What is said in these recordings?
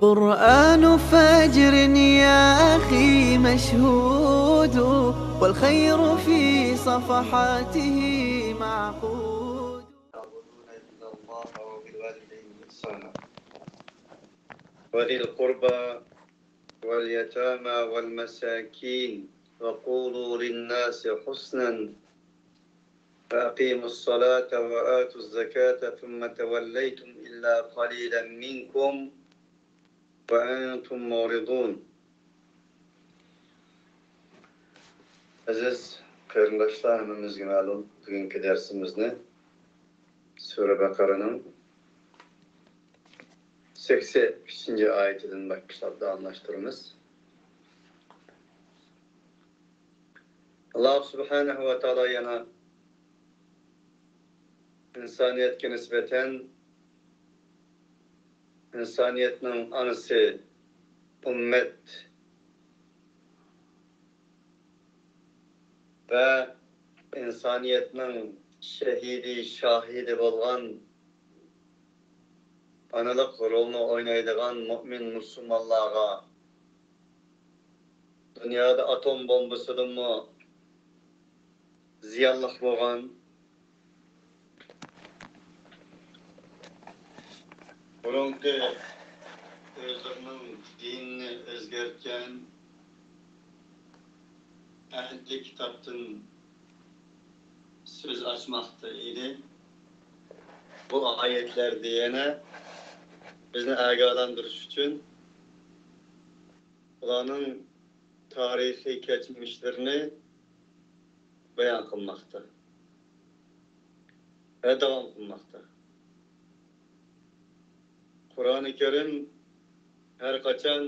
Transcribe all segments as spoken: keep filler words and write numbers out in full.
قرآن فجر يا أخي مشهود، والخير في صفحاته معقود. تعبدون إلا الله وبالوالدين إحسانا، وذي القربى واليتامى والمساكين، وقولوا للناس حسنا، وأقيموا الصلاة وآتوا الزكاة ثم توليتم إلا قليلا منكم وأنتم معرضون. ئەزىز قېرىنداشلار، ھەممىمىزگە مەلۇم، بۈگۈنكى دەرسىمىزنى سۈرە بەقەرەنىڭ سەكسەن ئۈچىنچى ئايىتىدىن باشلاپ داۋاملاشتۇرىمىز. ئاللاھ سۇبھانەھۇ ۋە تائالا يەنە ئىنسانىيەتكە نىسبەتەن ئىنسانىيەتنىڭ ئانىسى، ئۈممەت ۋە ئىنسانىيەتنىڭ شەھىدى، شاھىدى بولغان، ئانىلىق رولىنى ئوينايدىغان مۆمىن مۇسۇلمانلارغا دۇنيادا ئاتوم بومبىسىدىنمۇ زىيانلىق بولغان، بۇرۇنقى ئۆزلىرىنىڭ دىنىنى ئۆزگەرتكەن ئەھدى كىتابتىن سۆز ئاچماقتا ئىدى. بۇ ئايەتلەردە يەنە بىزنى ئاگاھلاندۇرۇش ئۈچۈن ئۇلارنىڭ تارىخىي كەچمىشلىرىنى بايان قىلماقتا ۋە داۋام قىلماقتا. قۇرئانى كەرىم ھەر قاچان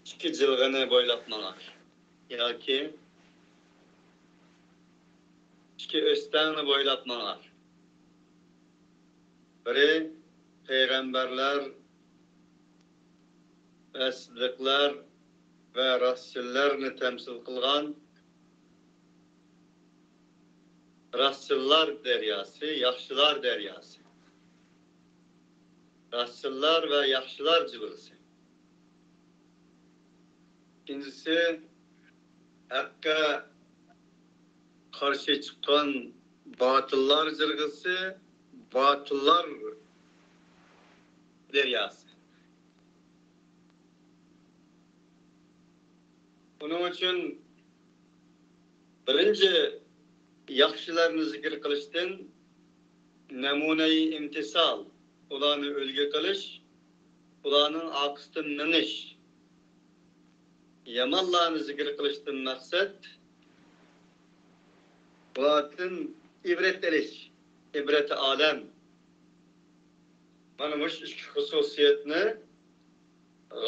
ئىككى جىلغىنى بويلاپ ماڭار ياكى ئىككى ئۆستەڭنى بويلاپ ماڭار. بىرى پەيغەمبەرلەر ۋە سىددىقلار ۋە راستچىللارنى تەمسىل قىلغان راستچىللار دەرياسى، ياخشىلار دەرياسى. راستچىللار ۋە ياخشىلار جىلغىسى. ئىككىنچىسى، ھەققە قارشى چىققان باتىللار جىلغىسى، باتىللار دەرياسى. ئۇنىڭ ئۈچۈن بىرىنچى ياخشىلارنى زىكىر قىلىشتىن نەمۇنەي ئىمتىسال، ئۇلارنى ئۈلگە قىلىش، ئۇلارنىڭ ئارقىسىدىن مېڭىش. يامانلارنى زىكىر قىلىشتىن مەقسەت ئۇلاردىن ئىبرەت ئېلىش، ئىبرەتى ئالەم. مانا مۇشۇ ئىككى خۇسۇسىيەتنى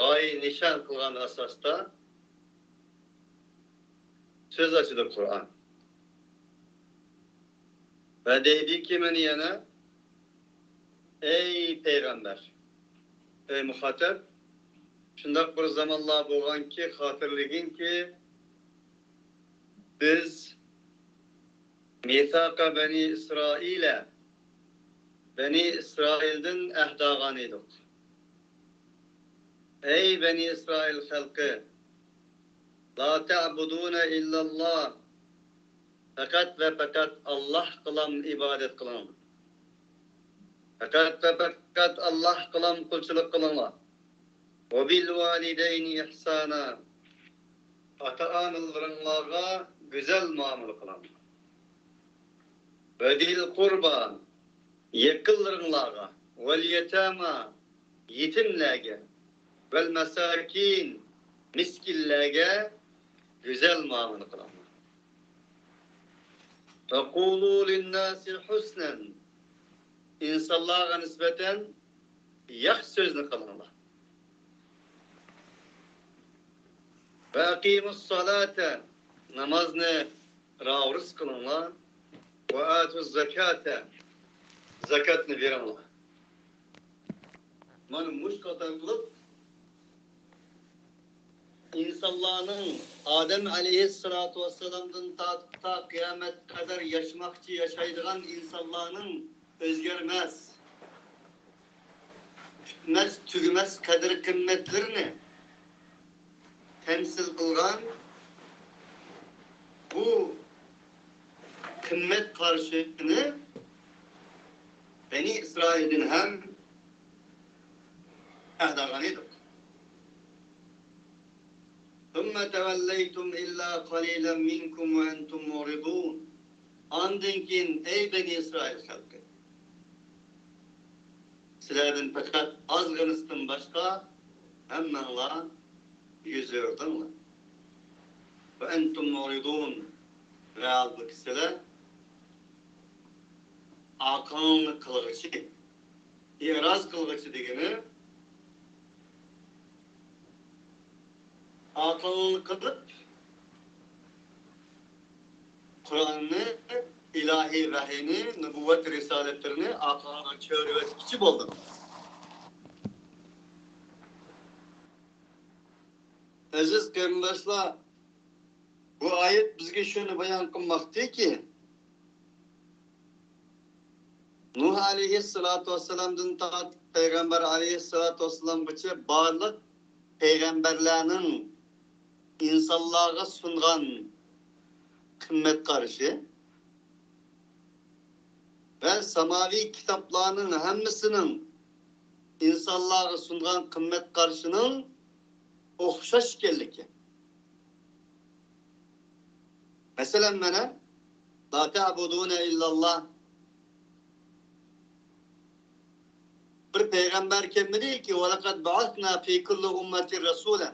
غايە نىشان قىلغان ئاساستا سۆز ئاچىدۇ قۇرئان. ۋە دەيدىكى، مانا يەنە، ئەي پەيغەمبەر، ئەي مۇخاتەب، شۇنداق بىر زامانلار بولغانكى، خاتىرىلىگىنكى، بىز مىساقە بەنى ئىسرائىلە، بەنى ئىسرائىلدىن ئەھد ئالغان ئىدۇق. ئەي بەنى ئىسرائىل خەلقى، لا تعبدون إلا الله، پەقەت ۋە پەقەت ئاللاھقىلام ئىبادەت قىلىڭلار. پەقەت ۋە پەقەت ئاللاھقىلام قۇلچىلىق قىلىڭلار. وبالوالدين إحسانا، ئاتا-ئانىلىرىڭلارغا گۈزەل مۇئامىلە قىلىڭلار. وذي القربى، يېقىنلىرىڭلارغا، واليتامى، يېتىملەرگە، والمساكين، مىسكىنلەرگە گۈزەل مۇئامىلە قىلىڭلار. وقولوا للناس حسنا، ئىنسانلارغا نىسبەتەن ياخشى سۆزنى قىلىڭلار. وأقيموا الصلاة، نامازنى راۋۇرۇس قىلىڭلار. وآتوا الزكاة، زاكاتنى بېرىڭلار. مانا مۇشۇ قاتارلىق ئىنسانلارنىڭ ئادەم ئەلەيھىسسالاتۇ ۋەسسالامدىن تارتىپ تا قىيامەتكە قەدەر ياشىماقچى، ياشايدىغان ئىنسانلارنىڭ ئۆزگەرمەس، پۈتمەس-تۈگىمەس قەدىر-قىممەتلىرىنى تەمسىل قىلغان بۇ قىممەت قارىشىنى بەنى ئىسرائىلدىن ھەم ئەھداغان ئىدۇق. ثم توليتم إلا قليلا منكم وأنتم معرضون. ئاندىن كېيىن، ئەي بەنى ئىسرائىل خەلقى، سىلەردىن پەقەت ئازغىنىسىدىن باشقا ھەممەڭلار يۈز ئۆرۈدۈڭلار. وأنتم معرضون، ھالبۇكى سىلەر ئارقاڭنى قىلغۇچى، ئېراز قىلغۇچى دېگىنى، ئارقاڭنى قىلىپ، قۇرئاننى، ئىلاھىي ۋەھىينى، نۇبۇۋۋەت رىسالەتلىرىنى ئارقاڭغا چۆرۈۋەتكۈچى بولدۇڭ. ئەزىز قېرىنداشلار، بۇ ئايەت بىزگە شۇنى بايان قىلماقتىكى، نۇھ ئەلەيھىسسالاتۇ ۋەسسالامدىن تارتىپ پەيغەمبەر ئەلەيھىسسالاتۇ ۋەسسالامغىچە بارلىق پەيغەمبەرلەرنىڭ ئىنسانلارغا سۇنغان قىممەت قارىشى ۋە ساماۋىي كىتابلارنىڭ ھەممىسىنىڭ ئىنسانلارغا سۇنغان قىممەت قارىشىنىڭ ئوخشاش ئىكەنلىكى. مەسىلەن، مانا، لا تەبۇدۇنە ئىللاللا. بىر پەيغەمبەر كەلمىدىكى، ولقد بعثنا في كل أمة رسولا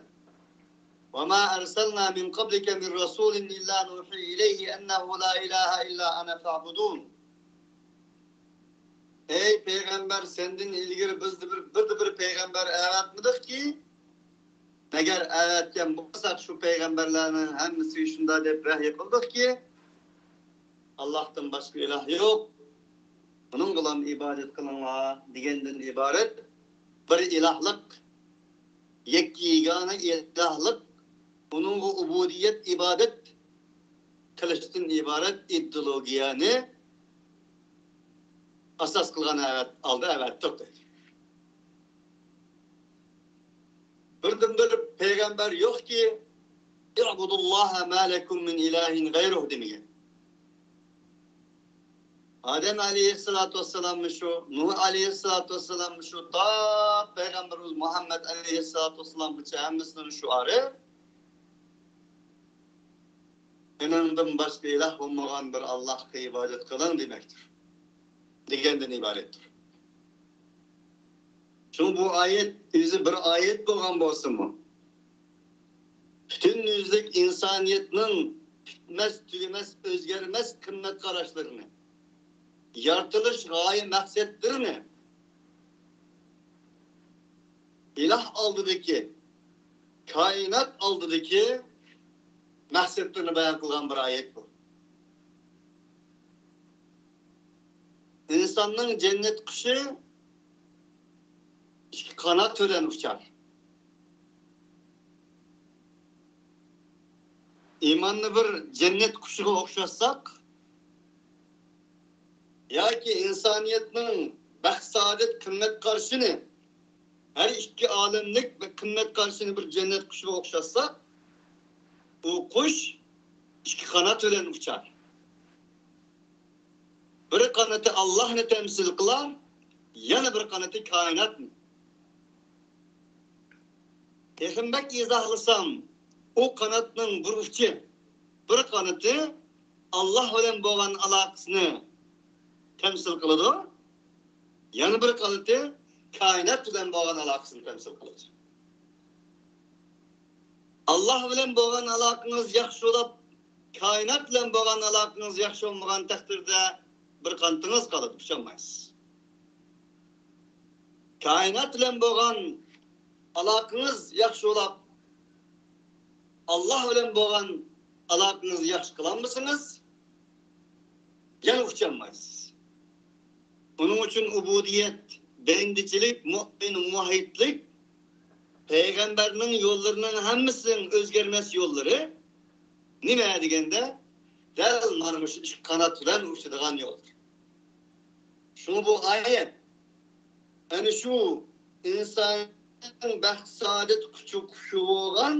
وما أرسلنا من قبلك من رسول إلا نوحي إليه أنه لا إله إلا أنا فاعبدون. ئەي پەيغەمبەر، سەندىن ئىلگىرى بىزدە بىر، بىردە بىر پەيغەمبەر ئەۋەتمىدۇقكى، مەگەر ئەۋەتكەن بولساق، شۇ پەيغەمبەرلەرنىڭ ھەممىسىگە شۇنداق دەپ ۋەھىي قىلدۇقكى، ئاللاھتىن باشقا ئىلاھ يوق، ئۇنىڭغىلا ئىبادەت قىلىڭلار دېگەندىن ئىبارەت بىر ئىلاھلىق، يەككە يېگانە ئىلاھلىق، ئۇنىڭغا ئۇبۇدىيەت، ئىبادەت قىلىشتىن ئىبارەت ئىدېئولوگىيەنى ئاساس قىلغان ئەۋەت-، ئالدى ئەۋەتتۇق دەيدۇ. بىردىنبىر پەيغەمبەر يوقكى، اعبدوا الله ما لكم من إله غيره دېمىگەن. ئادەم ئەلەيھىسسالاتۇ ۋەسسالاممۇ شۇ، نۇھ ئەلەيھىسسالاتۇ ۋەسسالاممۇ شۇ، تا پەيغەمبىرىمىز مۇھەممەد ئەلەيھىسسالاتۇ ۋەسسالامغىچە ھەممىسىنىڭ شوئارى، مېنىڭدىن باشقا ئىلاھ بولمىغان بىر ئاللاھقا ئىبادەت قىلىڭ دېمەكتۇر، دېگەندىن ئىبارەتتۇر. شۇڭا بۇ ئايەت ئۆزى بىر ئايەت بولغان بولسىمۇ، پۈتۈن يۈزلۈك ئىنسانىيەتنىڭ پۈتمەس، تۈگىمەس، ئۆزگەرمەس قىممەت قاراشلىرىنى، يارىتىلىش غايە مەقسەتلىرىنى، ئىلاھ ئالدىدىكى، كائىنات ئالدىدىكى مەقسەتلىرىنى بايان قىلغان بىر ئايەت بۇ. ئىنساننىڭ جەننەت قۇشى ئىككى قانات بىلەن ئۇچار. ئىماننى بىر جەننەت قۇشىغا ئوخشاتساق، ياكى ئىنسانىيەتنىڭ بەخت-سائادەت قىممەت قارىشىنى، ھەر ئىككى ئالەملىك بىر قىممەت قارىشىنى بىر جەننەت قۇشىغا ئوخشاتساق، ئۇ قۇش ئىككى قانات بىلەن ئۇچار. بىر قانىتى ئاللاھنى تەمسىل قىلار، يەنە بىر قانىتى كائىناتنى. تېخىمۇ بەك ئىزاھلىسام، ئۇ قاناتنىڭ بىر ئۇچى، بىر قانىتى ئاللاھ بىلەن بولغان ئالاقىسىنى تەمسىل قىلىدۇ، يەنە بىر قانىتى كائىنات بىلەن بولغان ئالاقىسىنى تەمسىل قىلىدۇ. ئاللاھ بىلەن بولغان ئالاقىڭىز ياخشى بولۇپ، كائىنات بىلەن بولغان ئالاقىڭىز ياخشى بولمىغان تەقدىردە، بىر قانىتىڭىز قالىدۇ، ئۇچالمايسىز. كائىنات بىلەن بولغان ئالاقىڭىز ياخشى بولۇپ، ئاللاھ بىلەن بولغان ئالاقىڭىزنى ياخشى قىلالمىسىڭىز، يەنە ئۇچالمايسىز. ئۇنىڭ ئۈچۈن ئۇبۇدىيەت، بەندىچىلىك، مۇئمىن، مۇۋەھھىدلىك، پەيغەمبەرنىڭ يوللىرىنىڭ ھەممىسىنىڭ ئۆزگەرمەس يوللىرى نېمە دېگەندە، دەل مانا مۇشۇ ئىككى قانات بىلەن ئۇچىدىغان يولدۇر. شۇڭا بۇ ئايەت ئەنە شۇ ئىنساننىڭ بەخت-سائادەت قۇچى-قۇشى بولغان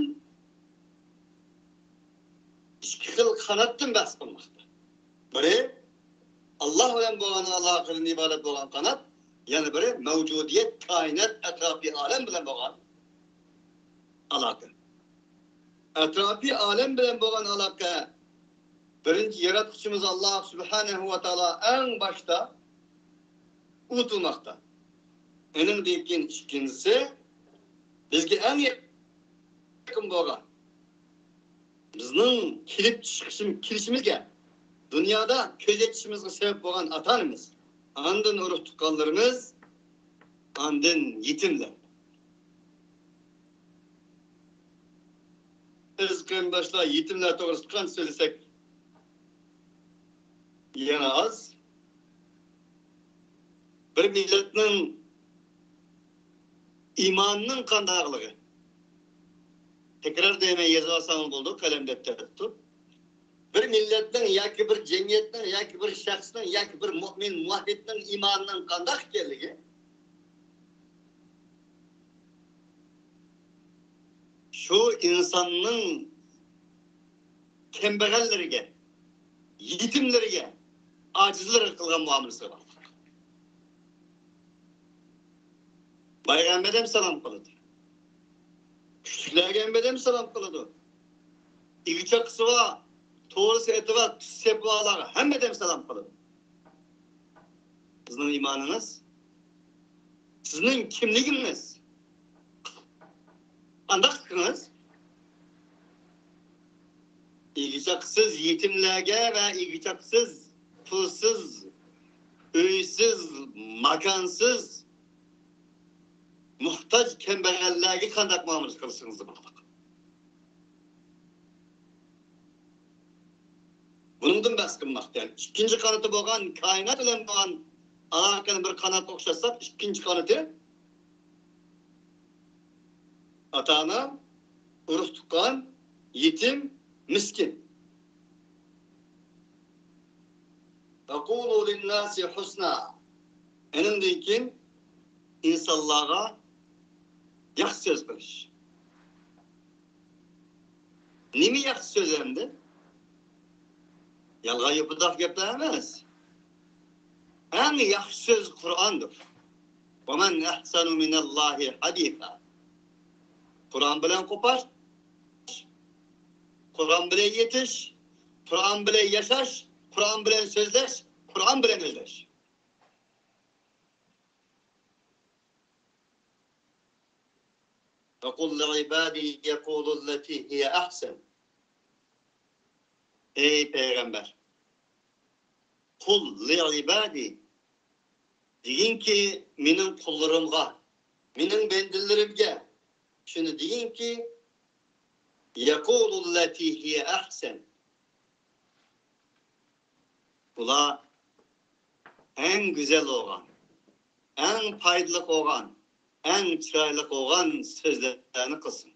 ئىككى خىل قاناتتىن بەھس قىلماقتا. بىرى ئاللاھ بىلەن بولغان ئالاقىدىن ئىبارەت بولغان قانات، يەنە بىرى مەۋجۇدىيەت، كائىنات، ئەتراپىي ئالەم بىلەن بولغان ئالاقە. ئەتراپىي ئالەم بىلەن بولغان ئالاقە، بىرىنچى ياراتقۇچىمىز ئاللاھ سۇبھانەھۇ ۋە تائالا ئەڭ باشتا ئۇنتۇلماقتا. ئېنىڭدىن كېيىن ئىككىنچىسى، بىزگە ئەڭ يېقىن بولغان، بىزنىڭ كېلىپ چىقىشىم-، كېلىشىمىزگە، دۇنيادا كۆز ئېچىشىمىزغا سەۋەب بولغان ئاتا-ئانىمىز، ئاندىن ئۇرۇق-تۇغقانلىرىمىز، ئاندىن يېتىملەر. ئەزىز قېرىنداشلار، يېتىملەر توغرىسىدا قانچە سۆزلىسەك يەنە ئاز. بىر مىللەتنىڭ ئىمانىنىڭ قانداقلىقى. تەكرار دەيمەن، يېزىۋالساڭلار بولىدۇ، قەلەم دەپتەردە تۇتۇپ. بىر مىللەتنىڭ ياكى بىر جەمئىيەتنىڭ ياكى بىر شەخسنىڭ ياكى بىر مۆمىن مۇۋەھھىدنىڭ ئىمانىنىڭ قانداق ئىكەنلىكى، شۇ ئىنساننىڭ كەمبەغەللىرىگە، يېتىملىرىگە، ئاجىزلىرىغا قىلغان مۇئامىلىسىگە باغلىق. بايغا ھەممىدەم سالام قىلىدۇ. كۈچلۈكلەرگە ھەممىدەم سالام قىلىدۇ. ئىگە-چاقىسى بار، تورۇس ئېتى بار، تۈز سېپى بارلارغا ھەممىدەم سالام قىلىدۇ. سىزنىڭ ئىمانىڭىز، سىزنىڭ كىملىكىڭىز، قانداقلىقىڭىز؟ ئىگە-چاقىسىز يېتىملەرگە ۋە ئىگە-چاقىسىز، پۇلسىز، ئۆيسىز، ماكانسىز، موھتاج كەمبەغەللەرگە قانداق مۇئامىلە قىلىشىڭىزغا باغلىق. بۇنىڭدىن بەھس قىلماقتا. يەنى ئىككىنچى قانىتى بولغان كائىنات بىلەن بولغان ئالاقىنى بىر قاناتقا ئوخشاتساق، ئىككىنچى قانىتى ئاتا-ئانا، ئۇرۇق-تۇغقان، يېتىم، مىسكىن. ۋەقۇلۇ لىنناسى ھۇسنا. ئېنىڭدىن كېيىن ئىنسانلارغا ياخشى سۆز قىلىش. نېمە ياخشى سۆز ئەمدى؟ يالغان يوپىداق گەپلەر ئەمەس. ئەڭ ياخشى سۆز قۇرئاندۇر. ومن أحسن من الله حديثا. قۇرئان بىلەن قوپاش، قۇرئان بىلەن يېتىش، قۇرئان بىلەن ياشاش، قۇرئان بىلەن سۆزلەش، قۇرئان بىلەن ئۆزلەش. وقل لعبادي يقولوا التي هي أحسن. ئەي پەيغەمبەر، قل لعبادي، دېگىنكى، مېنىڭ قۇللىرىمغا، مېنىڭ بەندىلىرىمگە شۇنى دېگىنكى، يقولوا التي هي أحسن. ئۇلار ئەڭ گۈزەل بولغان، ئەڭ پايدىلىق بولغان، ئەڭ چىرايلىق بولغان سۆزلەرنى قىلسۇن.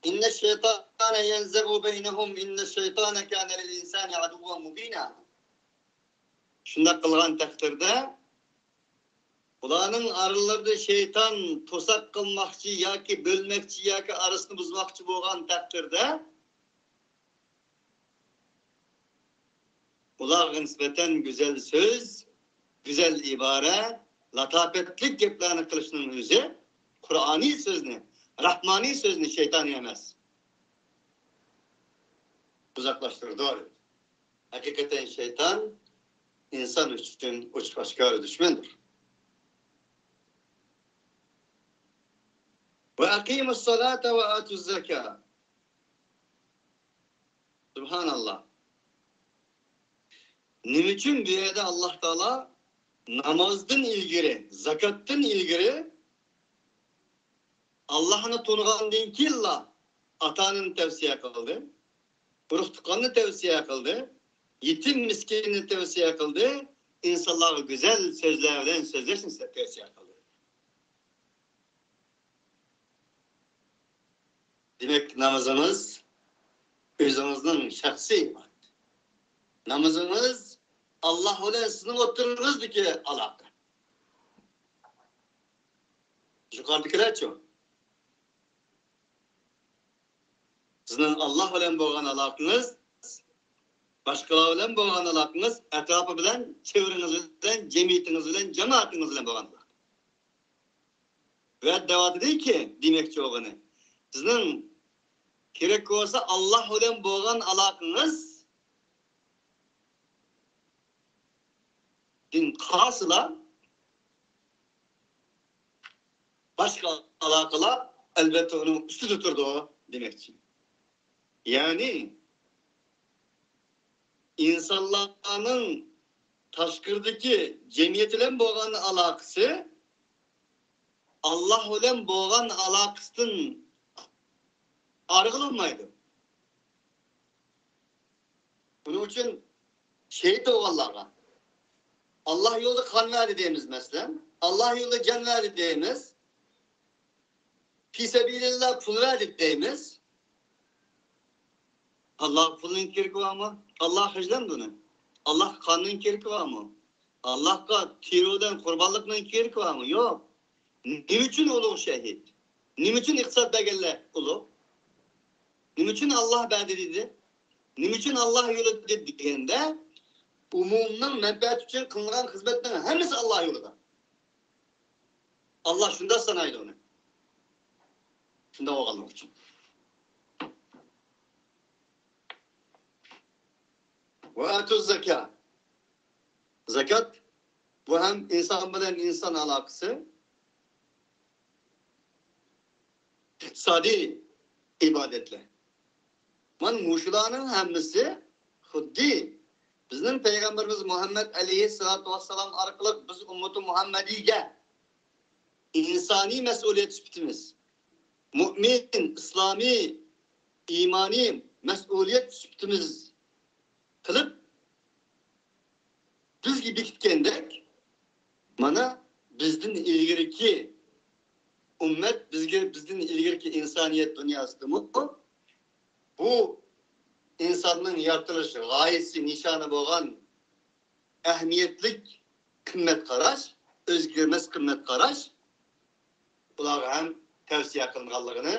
إن الشيطان ينزغ بينهم إن الشيطان كان للإنسان عدوا مبينا. شۇنداق قىلغان تەقدىردە، ئۇلارنىڭ ئارىلىرىدا شەيتان توساق قىلماقچى ياكى بۆلمەكچى ياكى ئارىسىنى بۇزماقچى بولغان تەقدىردە، ئۇلارغا نىسبەتەن گۈزەل سۆز، گۈزەل ئىبارە، لاتاپەتلىك گەپلەرنى قىلىشنىڭ ئۆزى قۇرئانىي سۆزنى، راھمانىي سۆزنى شەيتانىي ئەمەس، ئۇزاقلاشتۇرىدۇ. ھەقىقەتەن شەيتان ئىنسان ئۈچۈن ئوچۇق-ئاشكارا دۈشمەندۇر. وأقيموا الصلاة وآتوا الزكاة. سۇبھاناللا. نېمە ئۈچۈن بۇ يەردە ئاللاھ تائالا نامازدىن ئىلگىرى، زاكاتتىن ئىلگىرى ئاللاھنى تونۇغاندىن كېيىنلا ئاتا-ئانىنى تەۋسىيە قىلدى، ئۇرۇق-تۇغقاننى تەۋسىيە قىلدى، يېتىم مىسكىننى تەۋسىيە قىلدى، ئىنسانلارغا گۈزەل سۆزلەر بىلەن سۆزلەشنى تەۋسىيە قىلدى. دېمەك، نامىزىڭىز ئۆزىڭىزنىڭ شەخسىي ئىبادىتى. نامىزىڭىز ئاللاھ بىلەن سىزنىڭ ئوتتۇرىڭىزدىكى ئالاقە. يۇقىرىدىكىلەرچۇ؟ سىزنىڭ ئاللاھ بىلەن بولغان ئالاقىڭىز، باشقىلار بىلەن بولغان ئالاقىڭىز، ئەتراپى بىلەن، چېۋرىڭىز بىلەن، جەمئىيىتىڭىز بىلەن، جامائىتىڭىز بىلەن بولغان ئالاقە. ۋە دەۋاتىدىكى، دېمەكچى بولغىنى، سىزنىڭ كېرەك بولسا ئاللاھ بىلەن بولغان ئالاقىڭىز دىن قالسىلا، باشقا ئالاقىلار ئەلۋەتتە ئۇنىڭ ئۈستىدە تۇرىدۇ دېمەكچى. يەنى ئىنسانلارنىڭ تاشقىرىدىكى جەمئىيەت بىلەن بولغان ئالاقىسى ئاللاھ بىلەن بولغان ئالاقىسىدىن ئايرىلالمايدۇ. بۇنىڭ ئۈچۈن شېھىت بولغانلارغا ئاللاھ يولىدا قان بەردى دەيمىز، مەسىلەن. ئاللاھ يولىدا جان بەردى دەيمىز. پى سەبىلىللاھ پۇل بەردى دەيمىز. ئاللاھقا پۇلنىڭ كېرىكى بارمۇ؟ ئاللاھقا خەجلەمدۇ ئۇنى؟ ئاللاھقا قاننىڭ كېرىكى بارمۇ؟ ئاللاھقا تېررورلۇقنىڭ، قۇربانلىقنىڭ كېرىكى بارمۇ؟ يوق. نېمە ئۈچۈن ئۇلۇغ شەھىد؟ نېمە ئۈچۈن ئىقتىساد بەرگەنلەر ئۇلۇغ؟ نېمە ئۈچۈن ئاللاھ بەردى دېدى؟ نېمە ئۈچۈن ئاللاھ يولىدا دېدى دېگەندە، ئومۇمنىڭ مەنپەئەتى ئۈچۈن قىلىنغان خىزمەتنىڭ ھەممىسى ئاللاھ يولىدا. ئاللاھ شۇنداق سانايدۇ ئۇنى. شۇنداق بولغانلىقى ئۈچۈن. ۋە ئاتۇز زاكا. زاكات، بۇ ھەم ئىنسان بىلەن ئىنسان ئالاقىسى، ئىقتىسادىي ئىبادەتلەر. مانا مۇشۇلارنىڭ ھەممىسى خۇددى بىزنىڭ پەيغەمبىرىمىز مۇھەممەد ئەلەيھىسسالاتۇ ۋەسسالام ئارقىلىق بىز ئۈممىتى مۇھەممەدىيگە ئىنسانىي مەسئۇلىيەت سۈپىتىمىز، مۇئمىن، ئىسلامىي، ئىمانىي مەسئۇلىيەت سۈپىتىمىز قىلىپ، بىزگە بېكىتكەندەك، مانا، بىزدىن ئىلگىرىكى ئۈممەت، بىزگە، بىزدىن ئىلگىرىكى ئىنسانىيەت دۇنياسىدىمۇ بۇ ئىنساننىڭ يارىتىلىش غايىسى، نىشانى بولغان ئەھمىيەتلىك قىممەت قاراش، ئۆزگەرمەس قىممەت قاراش، بۇلارغا ھەم تەۋسىيە قىلىنغانلىقىنى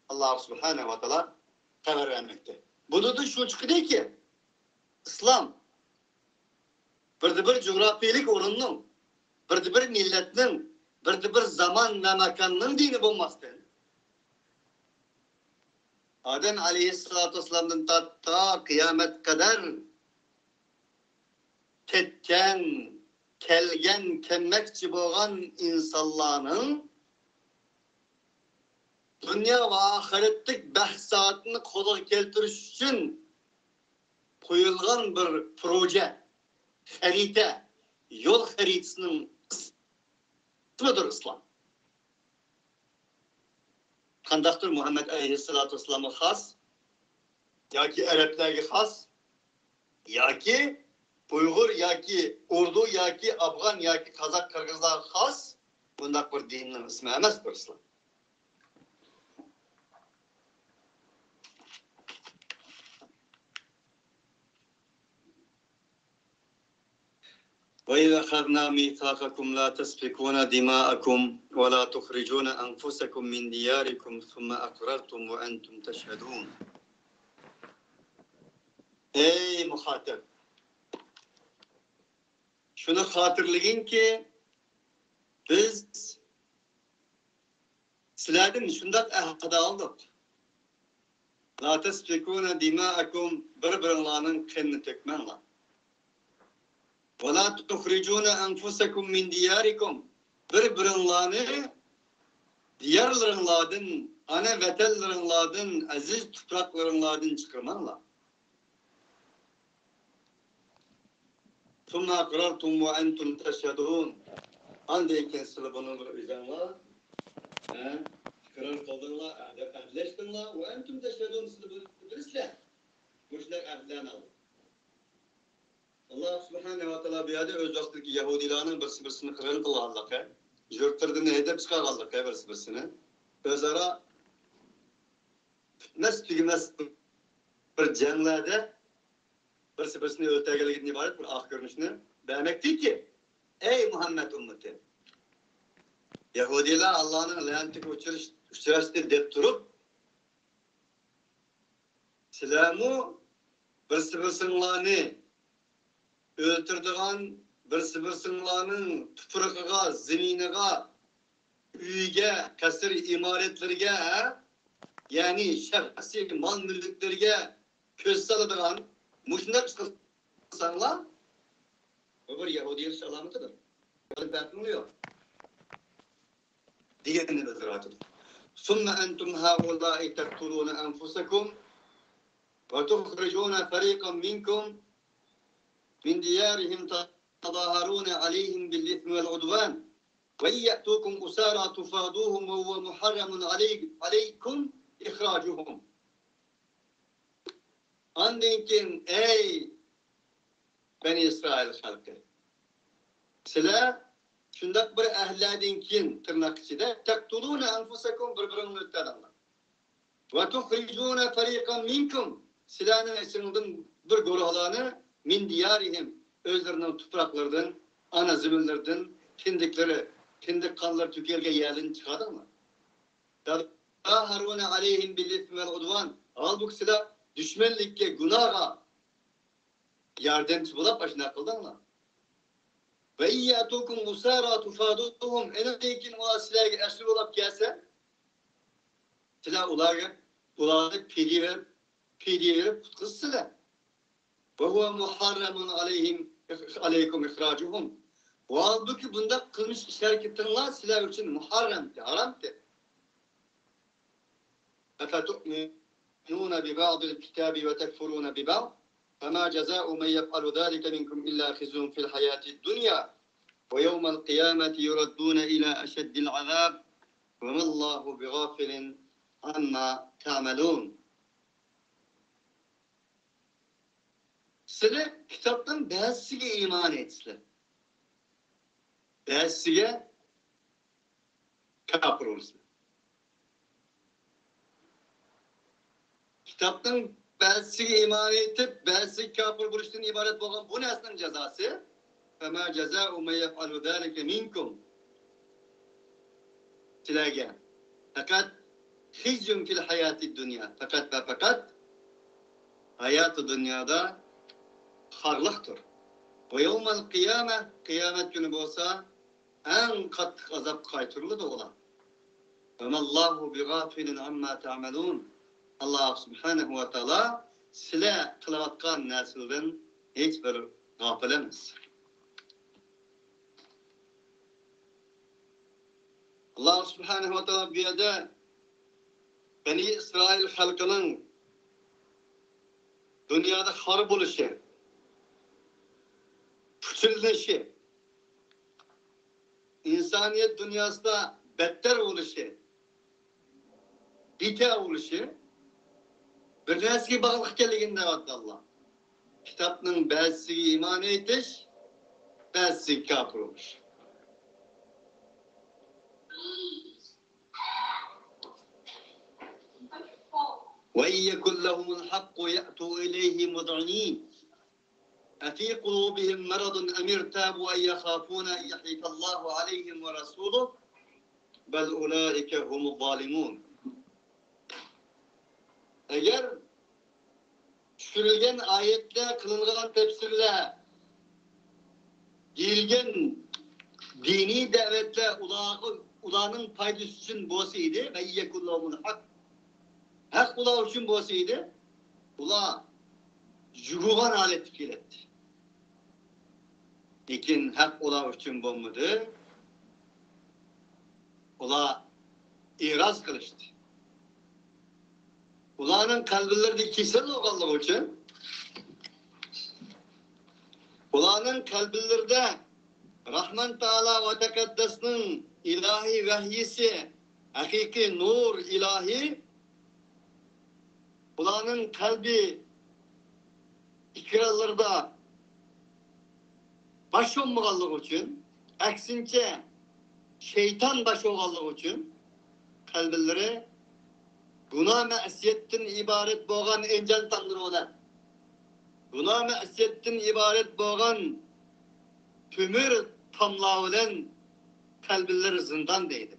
ئاللاھ سۇبھانەھۇ ۋە تائالا خەۋەر بەرمەكتە. بۇنىڭدىن شۇ چىقىدۇكى، ئىسلام بىردە بىر جۇغراپىيەلىك ئورۇننىڭ، بىردە بىر مىللەتنىڭ، بىردە بىر زامان ۋە ماكاننىڭ دىنى بولماستىن، ئادەم ئەلەيھىسسالاتۇ ۋەسسالامدىن تارتىپ تا قىيامەتكە قەدەر كەتكەن، كەلگەن، كەلمەكچى بولغان ئىنسانلارنىڭ دۇنيا ۋە ئاخىرەتلىك بەخت سائادىتىنى قولغا كەلتۈرۈش ئۈچۈن قويۇلغان بىر پروژە، خەرىتە، يول خەرىتىسىنىڭ ئىسمىدۇر ئىسلام. قانداقتۇر مۇھەممەد ئەلەيھىسسالاتۇ ۋەسسالامغا خاس، ياكى ئەرەبلەرگە خاس، ياكى ئۇيغۇر ياكى ئوردۇ ياكى ئافغان ياكى قازاق قىرغىزلارغا خاس بۇنداق بىر دىننىڭ ئىسمى ئەمەس بۇ ئىسلام. وَإِذْ أَخَذْنَا مِيثَاقَكُمْ لَا تَسْفِكُونَ دِمَاءَكُمْ وَلَا تُخْرِجُونَ أَنْفُسَكُمْ مِنْ دِيَارِكُمْ ثُمَّ أَقْرَرْتُمْ وَأَنْتُمْ تَشْهَدُونَ. ئەي مۇخاتەپ! شۇنى خاتىرىلىگىنكى، بىز سىلەردىن شۇنداق ئەھدە ئالدۇق. لَا تَسْفِكُونَ دِمَاءَكُمْ، بىر-بىرىڭلارنىڭ قېنىنى تۆكمەڭلار. وَلَا تُخْرِجُونَ أَنْفُسَكُمْ مِنْ دِيَارِكُمْ، بىر-بىرىڭلارنى دىيارلىرىڭلاردىن، ئانا ۋەتەنلىرىڭلاردىن، ئەزىز تۇپراقلىرىڭلاردىن چىقىرماڭلار. ثُمَّ أَقْرَرْتُمْ وَأَنْتُمْ تَشْهَدُونَ. ئاندىن كېيىن سىلەر بۇنىڭغا ئۆزۈڭلار، ھە، ئىقرار قىلدىڭلار، ئەھدە-، ئەھدىلەشتىڭلار. وَأَنْتُمْ تَشْهَدُونَ، سىلەر بىلىسىلەر. مۇشۇنداق ئەھدىلەرنى ئالدۇق. ئاللاھ سۇبھانەھۇ ۋە تائالا بۇ يەردە ئۆز ۋاقتىدىكى يەھۇدىيلارنىڭ بىرسى بىرسىنى قىرغىن قىلغانلىقى، يۇرتلىرىدىن ھەيدەپ چىقارغانلىقى بىرسى بىرسىنى، ئۆزئارا پۈتمەس تۈگىمەس بىر جەڭلەردە بىرسى بىرسىنى ئۆلتۈرگەنلىكىدىن ئىبارەت بىر ئاخىر كۆرۈنۈشنى بەرمەكتىكى، ئەي مۇھەممەد ئۈممىتى! يەھۇدىيلار ئاللانىڭ لەنىتىگە ئۇچرىش-، ئۇچراشتى دەپ تۇرۇپ، سىلەرمۇ بىرسى-بىرسىڭلارنى ئۆلتۈرىدىغان، بىرسى-بىرسىڭلارنىڭ تۇپرىقىغا، زېمىنىغا، ئۆيىگە، قەسىر ئىمارەتلىرىگە، ھە؟ يەنى شەخسىي مال-مۈلۈكلىرىگە كۆز سالىدىغان مۇشۇنداق ئىش قىلساڭلار، بۇ بىر يەھۇدىيلىشىش ئالامىتىدۇر. بۇنىڭ پەرقىمۇ يوق. دېگەننى بىلدۈرۈۋاتىدۇ. ثم أنتم هؤلاء تقتلون أنفسكم وتخرجون فريقا منكم من ديارهم تظاهرون عليهم بالإثم والعدوان وإن يأتوكم أسارى تفادوهم وهو محرم علي-، عليكم إخراجهم. ئاندىن كېيىن، ئەي بەنى ئىسرائىل خەلقى، سىلەر شۇنداق بىر ئەھدلەردىن كېيىن، تىرناق ئىچىدە، تەقتۇلۇنە ئەنفۇسەكۇم، بىر-بىرىڭلارنى ئۆلتۈرەدىڭلار. ۋە تۇخرىجۇنە فەرىقەن مىنكۇم، سىلەرنىڭ ئىچىڭدىن بىر گۇرۇھلارنى، مىن دىيارىھىم، ئۆزلىرىنىڭ تۇپراقلىرىدىن، ئانا زېمىنلىرىدىن، كىندىكلىرى، كىندىك قانلىرى تۆكۈلگەن يەرلىرىدىن چىقاردىڭلار. تەزاھەرۇنە ئەلەيھىم بىل ئىسمى ۋەل ئۇدۋان. ھالبۇكى، سىلەر دۈشمەنلىككە، گۇناھقا ياردەمچى بولاپ ئاشۇنداق قىلدىڭلار. ۋە ئىن يەتۇكۇم ئۇسارا تۇفادۇھۇم. ئېنىقكى، ئۇلار سىلەرگە ئەسىر بولاپ كەلسە، سىلەر ئۇلارغا، ئۇلارنى پىدىيە بېرىپ، پىدىيە بېرىپ قۇتقۇزىسىلەر. ۋە ھۇۋە مۇھەررەمۇن ئەلەيھىم، ئەلەيكۇم ئىخراجۇھۇم. ھالبۇكى، بۇنداق قىلمىش ئىش ھەرىكىتىڭلار سىلەر ئۈچۈن مۇھەررەمدى، ھارامدى. أفتؤمنون ببعض الكتاب وتكفرون ببعض فما جزاء من يفعل ذلك منكم إلا خزي في الحياة الدنيا ويوم القيامة يردون إلى أشد العذاب وما الله بغافل عما تعملون. سىلەر كىتابنىڭ بەزىسىگە ئىمان ئېيتىسىلەر، بەزىسىگە كاپىر بولىسىلەر. كىتابنىڭ بەزىسىگە ئىمان ئېيتىپ، بەزىسىگە كاپىر بولۇشتىن ئىبارەت بولغان بۇ نەرسىنىڭ جازاسى، فما جزاء من يفعل ذلك منكم. سىلەرگە پەقەت خزي في الحياة الدنيا، پەقەت ۋە پەقەت ھاياتى دۇنيادا خارلىقتۇر. ويوم القيامة، قىيامەت كۈنى بولسا ئەڭ قاتتىق ئازابقا قايتۇرۇلىدۇ ئۇلار. وما الله بغافل عما تعملون. ئاللا سۇبھانەھۇ ۋە تائالا سىلەر قىلىۋاتقان نەرسىلەردىن ھېچ بىر غاپىل ئەمەس. ئاللا سۇبھانەھۇ ۋە تائالا بۇ يەردە بەنى ئىسرائىل خەلقىنىڭ دۇنيادا خار بولۇشى، پۇچىلىنىشى، ئىنسانىيەت دۇنياسىدا بەتتەر بولۇشى، بىتەر بولۇشى بىر نەرسىگە باغلىق ئىكەنلىكىنى دەۋاتىدۇ ئاللا. كىتابنىڭ بەزىسىگە ئىمان ئېيتىش، بەزىسىگە كاپىر بولۇش. وإن يكن لهم الحق يأتوا إليه مذعنين. أفي قلوبهم مرض أم ارتابوا أم يخافون أن يحيف الله عليهم ورسوله بل أولئك هم الظالمون. ئەگەر چۈشۈرۈلگەن ئايەتلەر، قىلىنغان تەپسىرلەر، دېيىلگەن دىنىي دەۋەتلەر ئۇلارغا، ئۇلارنىڭ پايدىسى ئۈچۈن بولسا ئىدى، ۋە يەكۇنلەھۇمۇل ھەق، ھەق ئۇلار ئۈچۈن بولسا ئىدى، ئۇلار يۇگۇغان ھالەتتە كېلەتتى. لېكىن ھەق ئۇلار ئۈچۈن بولمىدى. ئۇلار ئېراز قىلىشتى. ئۇلارنىڭ قەلبلىرىدە كېسەل بولغانلىقى ئۈچۈن، ئۇلارنىڭ قەلبلىرىدە راھمان تائالا ۋە تەقەددەسنىڭ ئىلاھىي ۋەھيىسى، ھەقىقىي نۇر ئىلاھىي، ئۇلارنىڭ قەلبى ئېكرانلىرىدا باش بولمىغانلىقى ئۈچۈن، ئەكسىنچە، شەيتان باش بولغانلىقى ئۈچۈن، قەلبلىرى گۇناھ مەسىيەتتىن ئىبارەت بولغان ئىنجان تاملىرى بىلەن، گۇناھ مەسىيەتتىن ئىبارەت بولغان تۆمۈر تاملار بىلەن قەلبىلىرى زىندان دەيدۇ.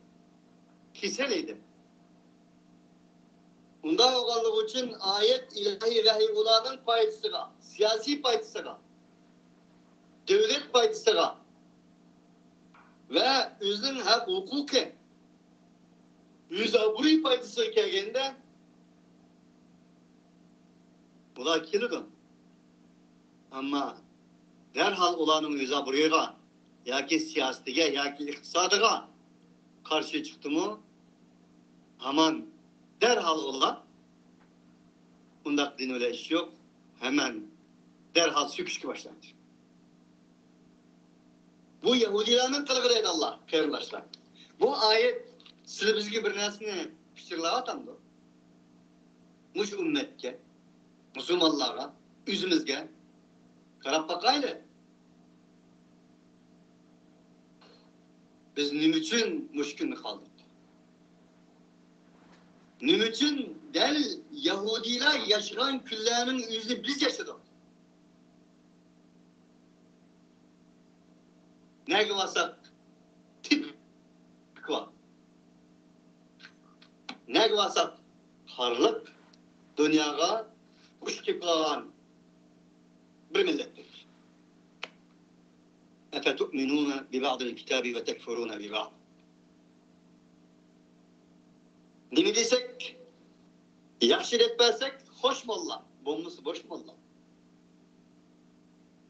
كېسەل ئىدى. ئۇنداق بولغانلىقى ئۈچۈن ئايەت ئىلاھىي ۋەھىي ئۇلارنىڭ پايدىسىغا، سىياسىي پايدىسىغا، دۆلەت پايدىسىغا ۋە ئۆزىنىڭ ھەق ھوقۇقى، يۈز ئابرۇي پايدىسىغا كەلگەندە، ئۇلار كېلىدۇ. ئەمما دەرھال ئۇلارنىڭ يۈز ئابرۇيىغا ياكى سىياسىتىگە ياكى ئىقتىسادىغا قارشى چىقتىمۇ، ھامان دەرھال ئۇلار ئۇنداق دىن بىلەن ئىش يوق، ھەمەن دەرھال سۆكۈشكە باشلايدۇ. بۇ يەھۇدىيلارنىڭ قىلىقى دەيدۇ ئاللا، قېرىنداشلار. بۇ ئايەت سىلى بىزگە بىر نەرسىنى پىچىرلاۋاتامدۇ؟ مۇشۇ ئۈممەتكە، مۇسۇلمانلارغا، ئۆزىمىزگە قاراپ باقايلى. بىز نېمە ئۈچۈن مۇشۇ كۈننى قالدۇق؟ نېمە ئۈچۈن دەل يەھۇدىيلار ياشىغان كۈنلەرنىڭ ئۆزىنى بىز ياشىدۇق؟ نەگە بارساق تىپ بار. نەگە بارساق خارلىق، دۇنياغا ئۇرۇش كېلىپ قالغان بىر مىللەتتۇر. أفتؤمنون ببعض الكتاب وتكفرون ببعض. نېمە دېسەك، ياخشى دەپ بەرسەك، خوش موللا، بولمىسا بوش موللا.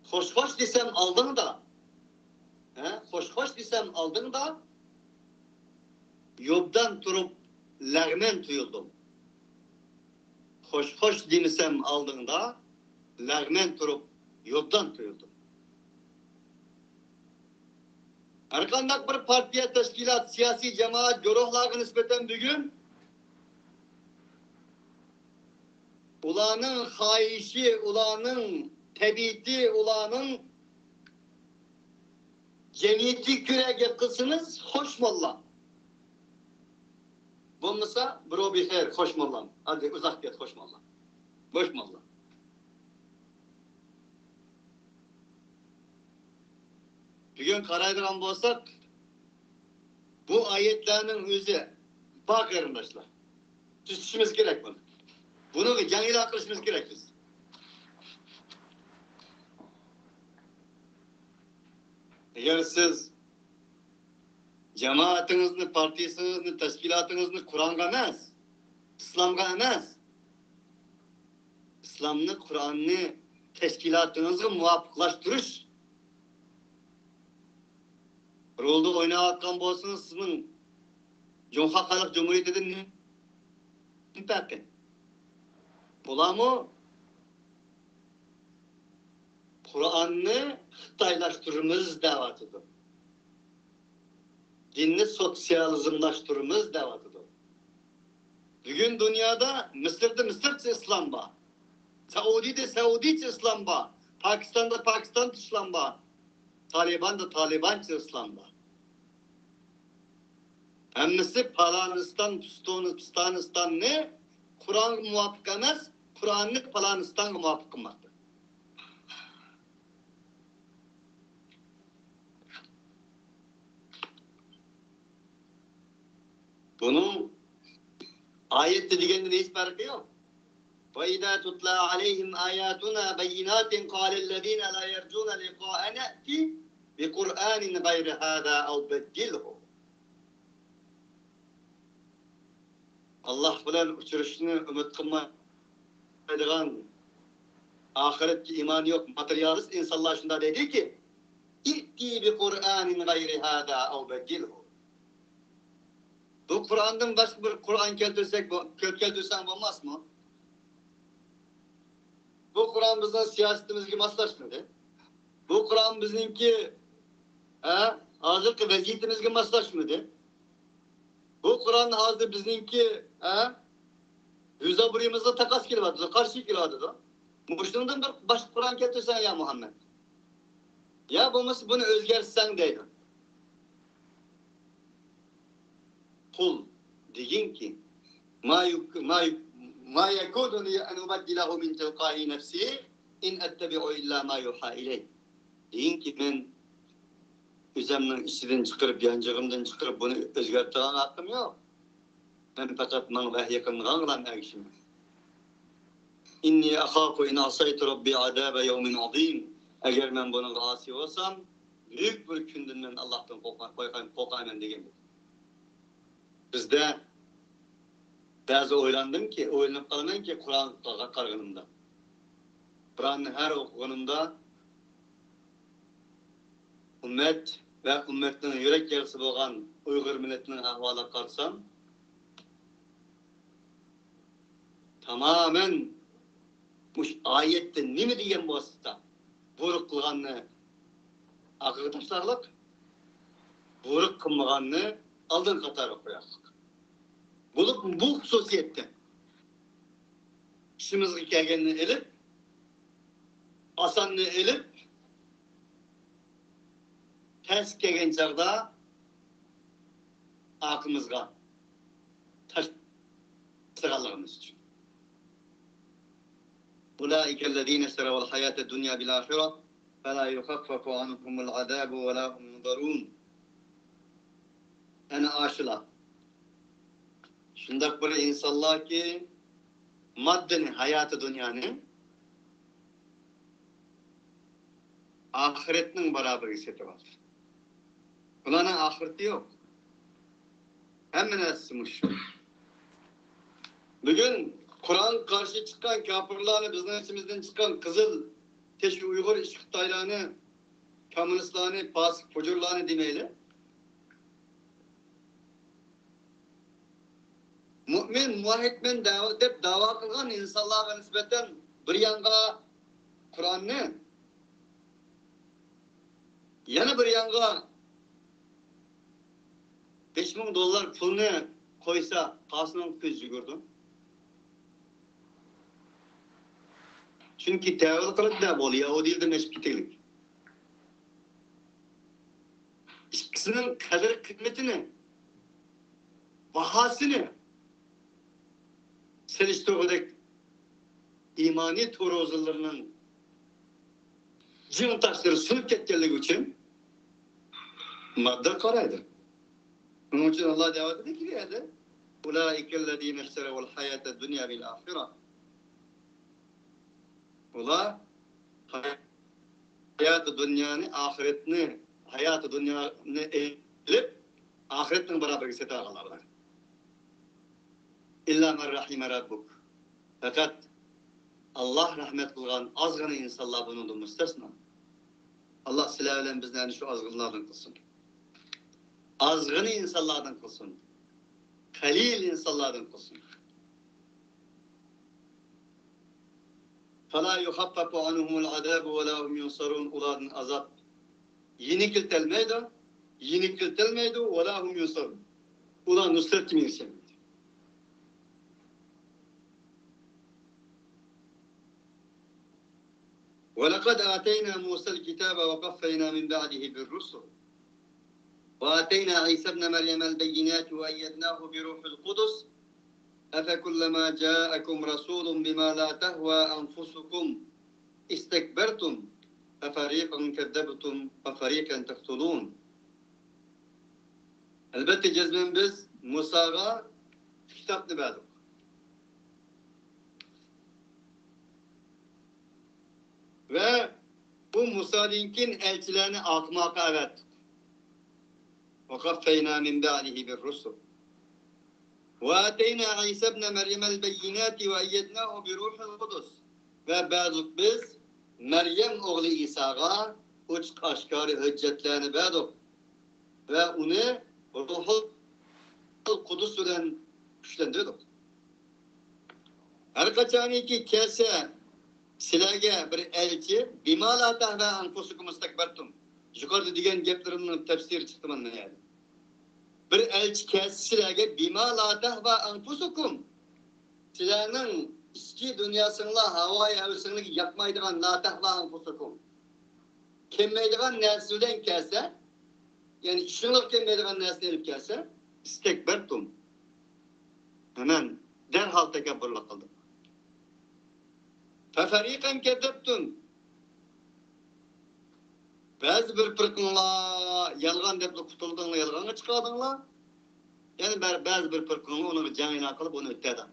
خوش خوش دېسەم ئالدىڭدا، ھە، خوش خوش دېسەم ئالدىڭدا، يوبدان تۇرۇپ لەغمەن تۇيۇلدۇم. خوش خوش دېمىسەم ئالدىڭدا، لەغمەن تۇرۇپ يوبدان تۇيۇلدۇم. ھەرقانداق بىر پارتىيە، تەشكىلات، سىياسىي جامائەت، گۇرۇھلارغا نىسبەتەن بۈگۈن ئۇلارنىڭ خاھىشى، ئۇلارنىڭ تەبىئىتى، ئۇلارنىڭ جەمئىيىتىگە كۆرە گەپ قىلسىڭىز، خوش موللا. بولمىسا، بىرو بىخەير، خوش موللام. ھادى ئۇزاق كەت، خوش موللا. بوش موللا. بۈگۈن قارايدىغان بولساق، بۇ ئايەتلەرنىڭ ئۆزى بار، قېرىنداشلار. تۈزىتىشىمىز كېرەك بۇنى. بۇنىڭغا جەڭ ئېلان قىلىشىمىز كېرەك بىز. ئەگەر سىز جامائىتىڭىزنى، پارتىيىسىڭىزنى، تەشكىلاتىڭىزنى قۇرئانغا ئەمەس، ئىسلامغا ئەمەس، ئىسلامنى، قۇرئاننى تەشكىلاتىڭىزغا مۇۋاپىقلاشتۇرۇش رولىدا ئويناۋاتقان بولسىڭىز، سىزنىڭ جۇڭخۇا خەلق جۇمھۇرىيىتىدىن نېمە پەرقى؟ بۇلارمۇ قۇرئاننى خىتايلاشتۇرىمىز دەۋاتىدۇ. دىننى سوتسىيالىزملاشتۇرىمىز دەۋاتىدۇ. بۈگۈن دۇنيادا مىسىردا مىسىرچە ئىسلام بار. سەئۇدىدە سەئۇدىچە ئىسلام بار. پاكىستاندا پاكىستانچە ئىسلام بار. تالىباندا تالىبانچە ئىسلام بار. ھەممىسى پالانىستان، پۇستۇن-، پىستانىستاننى قۇرئانغا مۇۋاپىق ئەمەس، قۇرئاننى پالانىستانغا مۇۋاپىق قىلماقتا. بۇنىڭ ئايەتتە دېگەندىن ھېچ پەرقى يوق. وإذا تتلى عليهم آياتنا بينات قال الذين لا يرجون لقاءنا ائت بقرآن غير هذا أو بدله. ئاللاھ بىلەن ئۇچرىشىشنى ئۈمىد قىلمايدىغان، ئاخىرەتكە ئىمانى يوق ماتېرىيالىست ئىنسانلار شۇنداق دەيدۇكى، ائت بقرآن غير هذا أو بدله. بۇ قۇرئاندىن باشقا بىر قۇرئان كەلتۈرسەك، بۇ، كەل-، كەلتۈرسەڭ بولماسمۇ؟ بۇ قۇرئان بىزنىڭ سىياسىتىمىزگە ماسلاشمىدى. بۇ قۇرئان بىزنىڭكى، ھە، ھازىرقى ۋەزىيىتىمىزگە ماسلاشمىدى. بۇ قۇرئان ھازىر بىزنىڭكى، ھە، يۈز ئابرۇيىمىزغا تاقاس كېلىۋاتىدۇ، قارشى كېلىۋاتىدۇ. مۇشۇنىڭدىن بىر باشقا قۇرئان كەلتۈرسەڭ يا مۇھەممەد. يا بولمىسا بۇنى ئۆزگەرتسەڭ دەيدۇ. قل، دېگىنكى، ما يك-، ما يك-، ما يكون لي أن أبدله من تلقاء نفسي إن أتبع إلا ما يوحى إلي. دېگىنكى، مەن ئۆزۈمنىڭ ئىچىدىن چىقىرىپ، يانچۇقۇمدىن چىقىرىپ بۇنى ئۆزگەرتىدىغان ھەققىم يوق. مەن پەقەت ماڭا ۋەھىي قىلىنغانغىلا ئەگىشىمەن. إني أخاف إن عصيت ربي عذاب يوم عظيم. ئەگەر مەن بۇنىڭغا ئاسىي بولسام، بۈيۈك بىر كۈندىن مەن ئاللاھتىن قورقا-، قورقايمەن، قورقايمەن دېگەن. بىزدە بەزى ئويلاندىمكى، ئويلىنىپ قالىمەنكى، قۇرئانغا قارىغىنىمدا، قۇرئاننى ھەر ئوقۇغىنىمدا ئۈممەت ۋە ئۈممەتنىڭ يۈرەك يارىسى بولغان ئۇيغۇر مىللىتىنىڭ ئەھۋالىغا قارىسام، تامامەن مۇشۇ ئايەتتە نېمە دېگەن بولسا، بۇيرۇق قىلغاننى ئارقىغا تاشلاقلىق، بۇيرۇق قىلمىغاننى ئالدىنقى قاتارغا قوياقلىق. بولۇپ بۇ خۇسۇسىيەتتە ئىشىمىزغا كەلگەننى ئېلىپ، ئاساننى ئېلىپ، تەس كەلگەن چاغدا ئارقىمىزغا تاشلىغانلىقىمىز ئۈچۈن. أولئك الذين اشتروا الحياة الدنيا بالآخرة فلا يخفف عنهم العذاب ولا هم ينظرون. ئەنە ئاشۇلار. شۇنداق بىر ئىنسانلاركى، ماددىنى، ھاياتى دۇنيانى ئاخىرەتنىڭ باراۋىرىگە سېتىۋالدى. بۇلارنىڭ ئاخىرىتى يوق. ھەممە نەرسىسى مۇشۇ. بۈگۈن قۇرئانغا قارشى چىققان كاپىرلارنى، بىزنىڭ ئىچىمىزدىن چىققان قىزىل تېشى ئۇيغۇر ئىشقى خىتايلارنى، كوممۇنىستلارنى، پاسىق پۇجۇرلارنى دېمەيلى. مۇئمىن، مۇۋەھھىدمەن دەۋا-، دەپ داۋا قىلغان ئىنسانلارغا نىسبەتەن بىر يانغا قۇرئاننى، يەنە بىر يانغا بەش مىڭ دوللار پۇلنى قويسا، قالسىنىڭ كۆزى يۈگۈرىدۇ. چۈنكى تەۋىل قىلىپ، دە بولدى، يەھۇدىيلىرىدىن ئېشىپ كېتەيلىك. ئىككىسىنىڭ قەدىر-قىممىتىنى، باھاسىنى سېلىشتۇرغۇدەك ئىمانىي تۇرۇزىلىرىنىڭ جىڭ تاشلىرى سۇنۇپ كەتكەنلىكى ئۈچۈن ماددا قارايدۇ. شۇنىڭ ئۈچۈن ئاللا دەۋاتىدۇكى بۇ يەردە، أولئك الذين اشتروا الحياة الدنيا بالآخرة. ئۇلار ھاياتى دۇنيانى، ئاخىرەتنى، ھاياتى دۇنيانى ئېلىپ، ئاخىرەتنىڭ باراۋىرىگە سېتىۋالغانلار بۇلار. إلا من رحم ربك. پەقەت ئاللا رەھمەت قىلغان ئازغىنە ئىنسانلار بۇنىڭدىن مۇستەسنا. ئاللا سىلەر بىلەن بىزنى ئەنە شۇ ئازغىنىلاردىن قىلسۇن. ئازغىنە ئىنسانلاردىن قىلسۇن. قەلىل ئىنسانلاردىن قىلسۇن. فلا يخفف عنهم العذاب ولا هم ينصرون. ئۇلاردىن ئازاب يېنىكلىتەلمەيدۇ، يېنىكلىتەلمەيدۇ، ولا هم ينصرون. ئۇلار نۇسرەتكىمۇ ئېرىشەلمەيدۇ. ولقد آتينا موسى الكتاب وقفينا من بعده بالرسل. وآتينا عيسى ابن مريم البينات وأيدناه بروح القدس. أفكلما جاءكم رسول بما لا تهوى أنفسكم استكبرتم ففريقا كذبتم وفريقا تقتلون. ئەلبەتتە، جەزمەن بىز مۇساغا كىتابنى بەردۇق. ۋە بۇ مۇسادىن كېيىن ئەلچىلەرنى ئارقىمۇ ئارقا ئەۋەتتۇق. وقفينا من بعده بالرسل. وآتينا عيسى ابن مريم البينات وأيدناه بروح القدس. ۋە بەردۇق بىز مەريەم ئوغلى ئىساغا ئوچۇق ئاشكارا ھۆججەتلەرنى بەردۇق. ۋە ئۇنى روھۇل قۇدۇس بىلەن كۈچلەندۈردۇق. ھەر قاچانكى كەلسە سىلەرگە بىر ئەلچى، بما لا تهوى أنفسكم استكبرتم. يۇقىرىدا دېگەن گەپلىرىمنىڭ تەپسىرى چىقتى مانا يەردە. بىر ئەلچى كەلسە سىلەرگە، بما لا تهوى أنفسكم. سىلەرنىڭ ئىچكى دۇنياسىڭلار، ھاۋايى ھەۋىسىڭلارغا ياقمايدىغان، لا تهوى أنفسكم. كەلمەيدىغان نەرسە بىلەن كەلسە، يەنى ئىشىڭلار كەلمەيدىغان نەرسىنى ئېلىپ كەلسە، استكبرتم. ھەمەن دەرھال تەكەببۇرلۇق قىلدىڭلار. ففريقا كذبتم. بەزى بىر پىرقىڭلار يالغان دەپلا قۇتۇلدۇڭلار، يالغانغا چىقاردىڭلار. يەنە بە-، بەزى بىر پىرقىڭلار ئۇنىڭغا جەڭ ئېلان قىلىپ، ئۇنى ئۆتتۈردۈڭلار.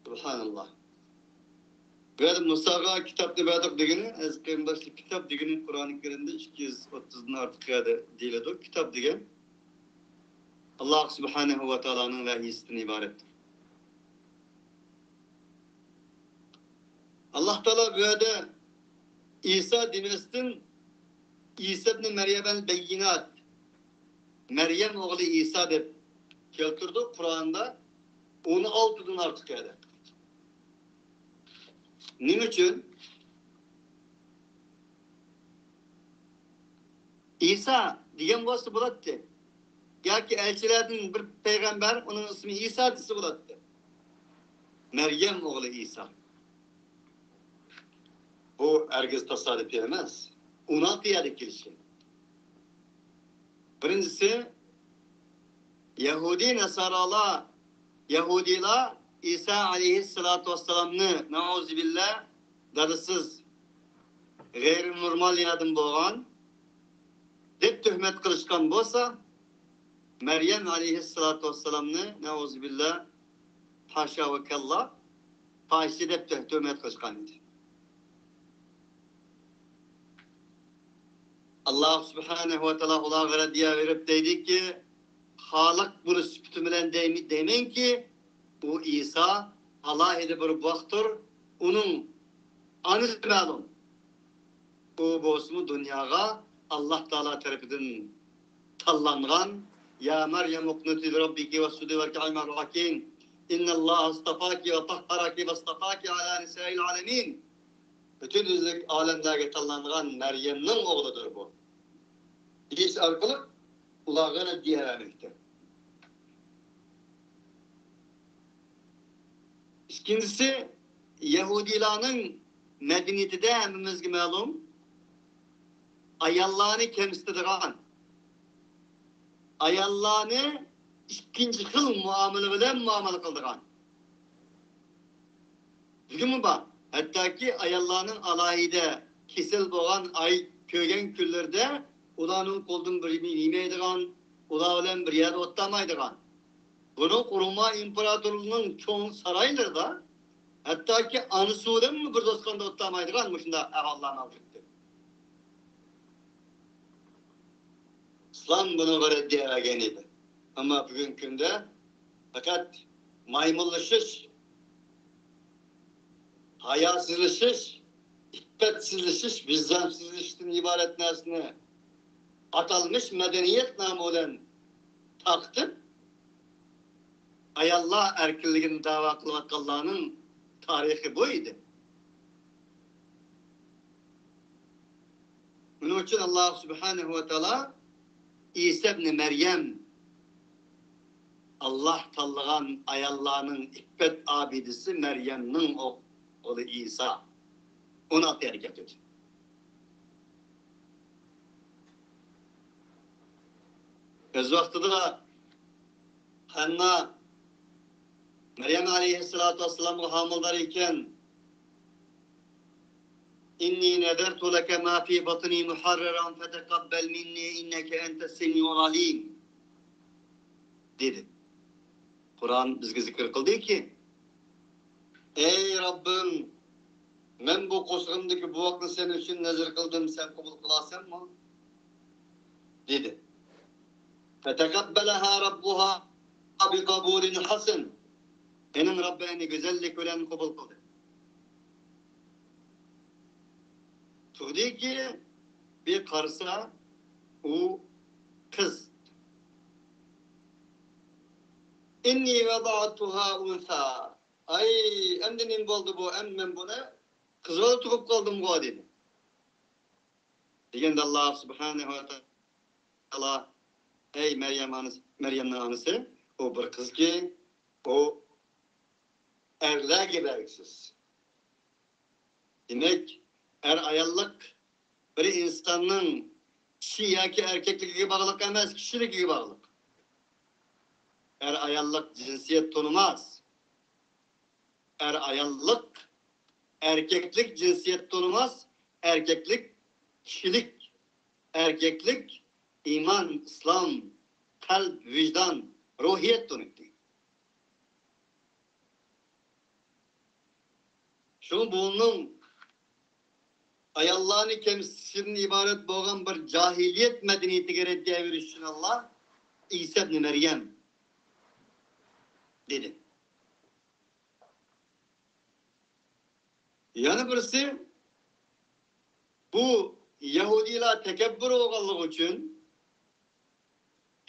سۇبھاناللا. بۇ يەردە مۇساغا كىتابنى بەردۇق دېگىنى، ئەزىز قېرىنداشلار، كىتاب دېگىنى قۇرئانى كەرىمدە ئىككى يۈز ئوتتۇزدىن ئارتۇق يەردە دېيىلىدۇ. كىتاب دېگەن ئاللا سۇبھانەھۇ ۋە تائالانىڭ ۋەھىيسىدىن ئىبارەتتۇر. ئاللا تائالا بۇ يەردە ئىسا دېمەستىن، ئىسا ئىبنى مەريەم ئەل بەييىنات، مەريەم ئوغلى ئىسا دەپ كەلتۈرىدۇ قۇرئاندا ئون ئالتىدىن ئارتۇق يەردە. نېمە ئۈچۈن؟ ئىسا دېگەن بولسا بولاتتى. ياكى ئەلچىلەردىن بىر پەيغەمبەر، ئۇنىڭ ئىسمى ئىسا دېسە بولاتتى. مەريەم ئوغلى ئىسا. بۇ ھەرگىز تاسادىپىي ئەمەس. ئۇنىڭ قىيادە كېلىشى. بىرىنچىسى، يەھۇدىي ناسارالار، يەھۇدىيلار ئىسا ئەلەيھىسسالاتۇ ۋەسسالامنى، نەئۇزۇبىللا، دادىسىز، غەيرىي نورمال يەردىن بولغان دەپ تۆھمەت قىلىشقان بولسا، مەريەم ئەلەيھىسسالاتۇ ۋەسسالامنى، نەئۇزۇبىللا، ھاشا ۋە كاللا، پاھىشە دەپ تۆ-، تۆھمەت قىلىشقان ئىدى. ئاللا سۇبھانەھۇ ۋە تائالا ئۇلارغا رەددىيە بېرىپ دەيدىكى، خالىق بولۇش سۈپىتىم بىلەن دەيمەن-، دەيمەنكى، ئۇ ئىسا ئالاھىدە بىر بوۋاقتۇر، ئۇنىڭ ئانىسى مەلۇم. ئۇ بولسىمۇ دۇنياغا ئاللا تائالا تەرىپىدىن تاللانغان، يا مەريەم ئۇقنۇتى لىرەببىكى ۋەسجۇدى ۋەركەئى مەئەر راكىئىن، ئىننەللاھە ئىستەفاكى ۋە تەھھەراكى ۋەستەفاكى ئەلا نىسائىل ئالەمىن. پۈتۈن ئۆزلۈك ئالەملەرگە تاللانغان مەريەمنىڭ ئوغلىدۇر بۇ، دېيىش ئارقىلىق ئۇلارغا رەددىيە بەرمەكتە. ئىككىنچىسى، يەھۇدىيلارنىڭ مەدەنىيىتىدە ھەممىمىزگە مەلۇم، ئاياللارنى كەمسىتىدىغان، ئاياللارنى ئىككىنچى خىل مۇئامىلە بىلەن مۇئامىلە قىلىدىغان. بۈگۈنمۇ بار. ھەتتاكى ئاياللارنىڭ ئالاھىدە كېسەل بولغان ئاي كۆرگەن كۈنلىرىدە ئۇلارنىڭ قولىدىن بىر يېمەيدىغان، ئۇلار بىلەن بىر يەردە ئولتۇرمايدىغان. بۇنىڭ روما ئىمپېراتورلۇقىنىڭ چوڭ سارايلىرىدا ھەتتاكى ئانىسى بىلەنمۇ بىر دوستخانىدا ئولتۇرمايدىغان مۇشۇنداق ئەھۋاللار مەۋجۇت ئىدى. ئىسلام بۇنىڭغا رەددىيە بەرگەن ئىدى. ئەمما بۈگۈنكى كۈندە پەقەت مايمۇنلىشىش، ھاياسىزلىشىش، ئىپپەتسىزلىشىش، ۋىجدانسىزلىشىشتىن ئىبارەت نەرسىنى ئاتالمىش مەدەنىيەت نامى بىلەن تارقىتىپ، ئاياللار ئەركىنلىكىنى دەۋا قىلىۋاتقانلارنىڭ تارىخى بۇ ئىدى. بۇنىڭ ئۈچۈن ئاللا سۇبھانەھۇ ۋە تائالا ئىسا ئىبنى مەريەم، ئاللا تاللىغان ئاياللارنىڭ ئىپپەت ئابىدىسى مەريەمنىڭ ئوغلى ئىسا، ئۇنى ئاتىيەلىك ئەتىدۇ. ئۆز ۋاقتىدا ھەننا مەريەم ئەلەيھىسسالاتۇ ۋەسسالامغا ھامىلىدار ئىكەن، «إني نذرت لك ما في بطني محررا فتقبل مني إنك أنت السميع العليم» دېدى. قۇرئان بىزگە زىكىر قىلدىكى، «ئەي رەببىم، مەن بۇ قورسىقىمدىكى بوۋاقنى سەن ئۈچۈن نەزىر قىلدىم، سەن قوبۇل قىلارسەنمۇ؟» دېدى. فتقبلها ربها بقبول حسن. ئېنىڭ رەببى ئۇنى گۈزەللىك بىلەن قوبۇل قىلدى. تۇغدىكى بىر قارىسا، ئۇ قىز. «إني وضعتها أنثى». ئاي، ئەمدى نېمە بولدى بۇ؟ ئەمدى مەن بۇنى قىز بالا تۇغۇپ قالدىمغۇ دېدى. دېگەندە ئاللا سۇبھانەھۇ ۋە تائالا، ئەي مەريەم ئانىسى، مەريەمنىڭ ئانىسى، ئۇ بىر قىزكى، ئۇ ئەرلەرگە بەرگۈسىز. دېمەك، ئەر ئاياللىق بىر ئىنساننىڭ چىشى ياكى ئەركەكلىكىگە باغلىق ئەمەس، كىشىلىكىگە باغلىق. ئەر ئاياللىق جىنسىيەت تونۇماس. ئەر ئاياللىق ئەركەكلىك جىنسىيەت تونۇماس، ئەركەكلىك كىشىلىك، ئەركەكلىك ئىمان، ئىسلام، قەلب، ۋىجدان، روھىيەت تونۇيتتى. شۇڭا بۇنىڭ ئاياللارنى كەمسىتىشتىن ئىبارەت بولغان بىر جاھىلىيەت مەدەنىيىتىگە رەددىيە بېرىش ئۈچۈن ئاللا ئىسا ئىبنى مەريەم دېدى. يەنە بىرسى، بۇ يەھۇدىيلار تەكەببۇر بولغانلىقى ئۈچۈن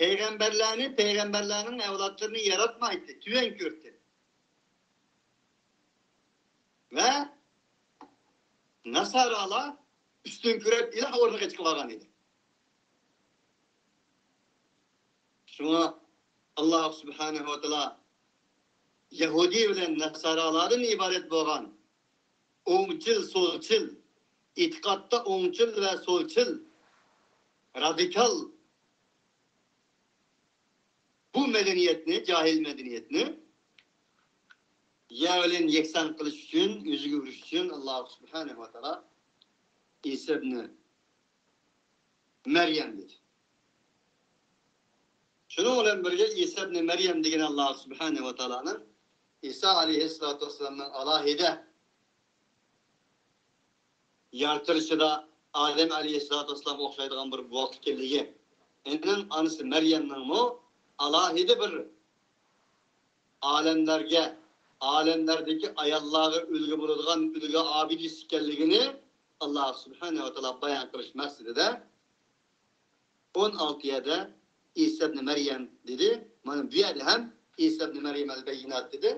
پەيغەمبەرلەرنى، پەيغەمبەرلەرنىڭ ئەۋلادلىرىنى ياراتمايتتى، تۆۋەن كۆرتى. ۋە ناسارالار ئۈستۈن كۆرۈپ ئىلاھ ئورنىغا چىقىۋالغان ئىدى. شۇڭا ئاللا سۇبھانەھۇ ۋە تائالا يەھۇدىي بىلەن ناسارالاردىن ئىبارەت بولغان ئوڭچىل، سولچىل، ئېتىقادتا ئوڭچىل ۋە سولچىل، رادىكال بۇ مەدەنىيەتنى، جاھىل مەدەنىيەتنى يەر بىلەن يەكسان قىلىش ئۈچۈن، ئۆزىگە ئۇرۇش ئۈچۈن ئاللا سۇبھانەھۇ ۋە تائالا ئىسا ئىبنى مەريەم دېدى. شۇنىڭ بىلەن بىرگە ئىسا ئىبنى مەريەم دېگەن ئاللا سۇبھانەھۇ ۋە تائالانىڭ ئىسا ئەلەيھىسسالاتۇ ۋەسسالامنىڭ ئالاھىدە يارىتىلىشىدا ئادەم ئەلەيھىسسالاتۇ ۋەسسالامغا ئوخشايدىغان بىر بوۋاق ئىكەنلىكى، ئۇنىڭ ئانىسى مەريەمنىڭمۇ ئالاھىدە بىر ئالەملەرگە، ئالەملەردىكى ئاياللارغا ئۈلگە بولىدىغان ئۈلگە ئابىدىسى ئىكەنلىكىنى ئاللا سۇبھانەھۇ ۋە تائالا بايان قىلىش مەقسىتىدە ئون ئالتە يەردە ئىسا ئىبنى مەريەم دېدى. مانا بۇ يەردە ھەم ئىسا ئىبنى مەريەم ئەل بەييىنات دېدى.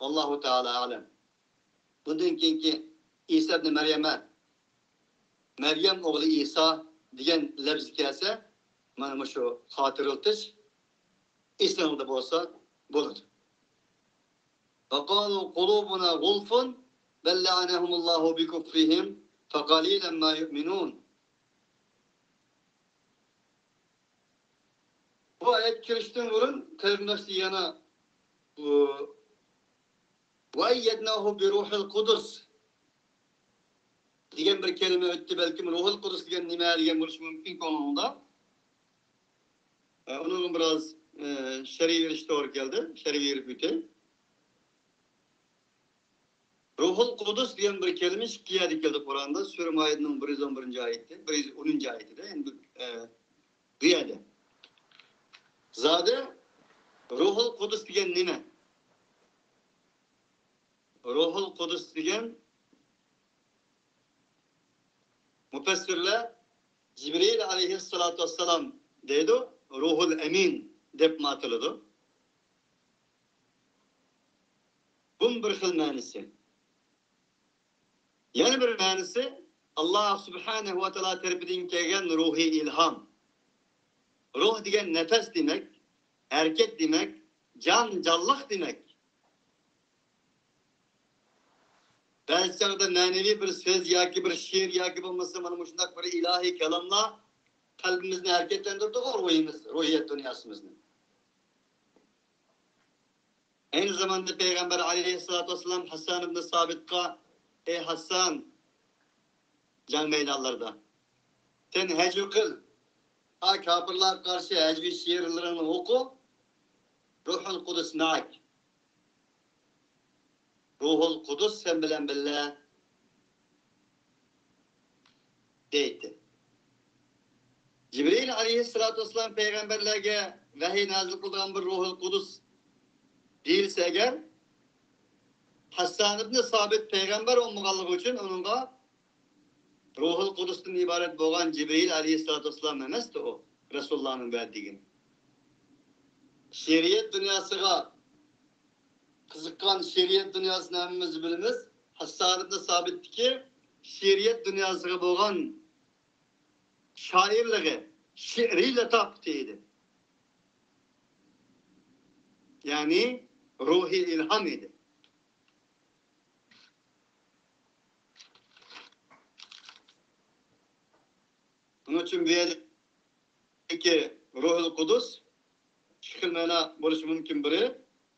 ۋاللاھۇ تائالا ئەلەم. بۇندىن كېيىنكى ئىسا ئىبنى مەريەمە، مەريەم ئوغلى ئىسا دېگەن لەپز كەلسە، مانا مۇشۇ خاتىرىلىتىش ئېسىڭىزدە بولسا بولىدۇ. وقالوا قلوبنا غلف بل لعنهم الله بكفرهم فقليلا ما يؤمنون. بۇ ئايەت كىرىشتىن بۇرۇن قېرىنداشلار يەنە بۇ وأيدناه بروح القدس دېگەن بىر كەلىمە ئۆتتى. بەلكىم روھۇل قۇدۇس دېگەن نېمە دېگەن بولۇشى مۇمكىن كۆڭلۈڭدە. ئە، ئۇنىڭغا بىراز، ئە، شەرھ بېرىش توغرا كەلدى. شەرھ بېرىپ ئۆتەي. روھۇل قۇدۇس دېگەن بىر كەلىمە ئىككى يەردە كەلدى قۇرئاندا. سۈرە مائىدىنىڭ بىر يۈز ئون بىرىنچى ئايىتى، بىر يۈز ئونىنچى ئايىتىدە، يەنى بىر، ئە، بۇ يەردە. زادى روھۇل قۇدۇس دېگەن نېمە؟ روھۇل قۇدۇس دېگەن مۇپەسسىرلەر جىبرىئىل ئەلەيھىسسالاتۇ ۋەسسالام دەيدۇ، روھۇل ئەمىن دەپمۇ ئاتىلىدۇ. بۇمۇ بىر خىل مەنىسى. يەنە بىر مەنىسى، ئاللا سۇبھانەھۇ ۋە تائالا تەرىپىدىن كەلگەن روھىي ئىلھام. روھ دېگەن نەپەس دېمەك، ھەرىكەت دېمەك، جان، جانلىق دېمەك. بەزى چاغدا مەنىۋى بىر سۆز ياكى بىر شېئىر ياكى بولمىسا مانا مۇشۇنداق بىر ئىلاھىي كالاملار قەلبىمىزنى ھەرىكەتلەندۈرىدىغۇ، روھىمىز، روھىيەت دۇنياسىمىزنى. ئەينى زاماندا پەيغەمبەر ئەلەيھىسسالاتۇ ۋەسسالام ھەسسان ئىبنى سابىتقا، ئەي ھەسسان، جەڭ مەيدانلىرىدا سەن ھەجۋ قىل، ئا كاپىرلارغا قارشى ھەجۋىي شېئىرلىرىڭنى ئوقۇ، روھۇل قۇدۇس مەئەك. روھۇل قۇدۇس سەن بىلەن بىللە دەيتتى. جىبرىئىل ئەلەيھىسسالاتۇ ۋەسسالام پەيغەمبەرلەرگە ۋەھىي نازىل قىلىدىغان بىر روھۇل قۇدۇس دېيىلسە ئەگەر، ھەسسان ئىبنى سابىت پەيغەمبەر بولمىغانلىقى ئۈچۈن ئۇنىڭغا روھۇل قۇدۇستىن ئىبارەت بولغان جىبرىئىل ئەلەيھىسسالاتۇ ۋەسسالام ئەمەستى ئۇ، رەسۇلۇللانىڭ بەردى دېگىنى. شېئىرىيەت دۇنياسىغا قىزىققان، شېئىرىيەت دۇنياسىنى ھەممىمىز بىلىمىز. ھەسسان ئىبنى سابىتتىكى شېئىرىيەت دۇنياسىغا بولغان شائىرلىقى، شېئىرىي لەتاپىتى ئىدى. يەنى روھىي ئىلھام ئىدى. شۇنىڭ ئۈچۈن بۇ يەردىكى روھۇل قۇدۇس ئىككى خىل مەنا بولۇشى مۇمكىن. بىرى،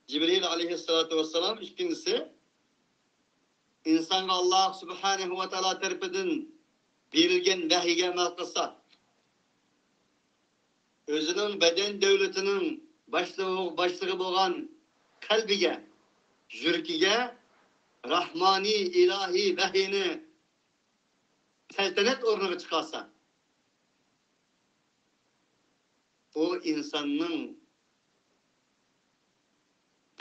جىبرىل ئەلەيھىسسالاتۇ ۋەسسالام، ئىككىنچىسى، ئىنسانغا ئاللاھ سۇبھانەھۇ ۋە تائالا تەرىپىدىن بېرىلگەن ۋەھىيگە ئەمەل قىلسا، ئۆزىنىڭ بەدەن دەۋلىتىنىڭ باشلىقى، باشلىقى بولغان قەلبىگە، يۈرىكىگە راھمانىي، ئىلاھىي ۋەھىينى سەلتەنەت ئورنىغا چىقارسا، ئۇ ئىنساننىڭ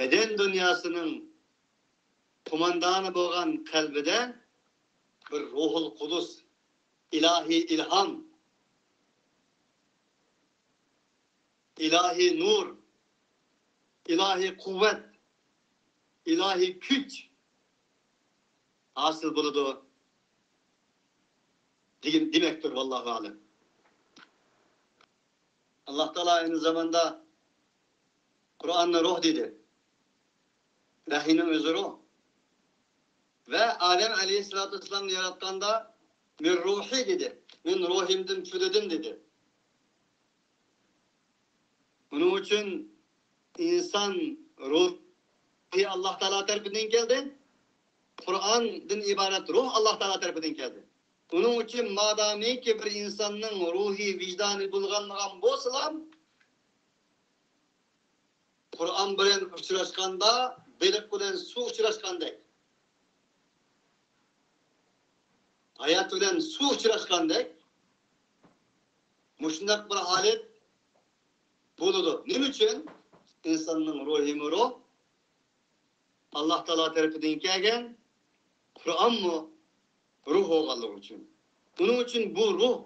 بەدەن دۇنياسىنىڭ قوماندانى بولغان قەلبىدە بىر روھۇل قۇدۇس، ئىلاھىي ئىلھام، ئىلاھىي نۇر، ئىلاھىي قۇۋۋەت، ئىلاھىي كۈچ ھاسىل بولىدۇ دېگەن، دېمەكتۇر، ۋاللاھۇ ئەلەم. ئاللاھ تائالا ئەينى زاماندا قۇرئاننى روھ دېدى. ۋەھىينىڭ ئۆزى روھ. ۋە ئادەم ئەلەيھىسسالاتۇ ۋەسسالامنى ياراتقاندا، مىن روھى دېدى. مەن روھىمدىن پۈۋلىدىم دېدى. ئۇنىڭ ئۈچۈن ئىنسان روھى ئاللاھ تائالا تەرىپىدىن كەلدى. قۇرئاندىن ئىبارەت روھ ئاللاھ تائالا تەرىپىدىن كەلدى. ئۇنىڭ ئۈچۈن مادامىكى بىر ئىنساننىڭ روھى، ۋىجدانى بۇلغانمىغان بولسىلا، قۇرئان بىلەن ئۇچراشقاندا، بېلىق بىلەن سۇ ئۇچراشقاندەك، ھايات بىلەن سۇ ئۇچراشقاندەك، مۇشۇنداق بىر ھالەت بولىدۇ. نېمە ئۈچۈن؟ ئىنساننىڭ روھىمۇ روھ، ئاللاھ تائالا تەرىپىدىن كەلگەن، قۇرئانمۇ روھ بولغانلىقى ئۈچۈن. ئۇنىڭ ئۈچۈن بۇ روھ،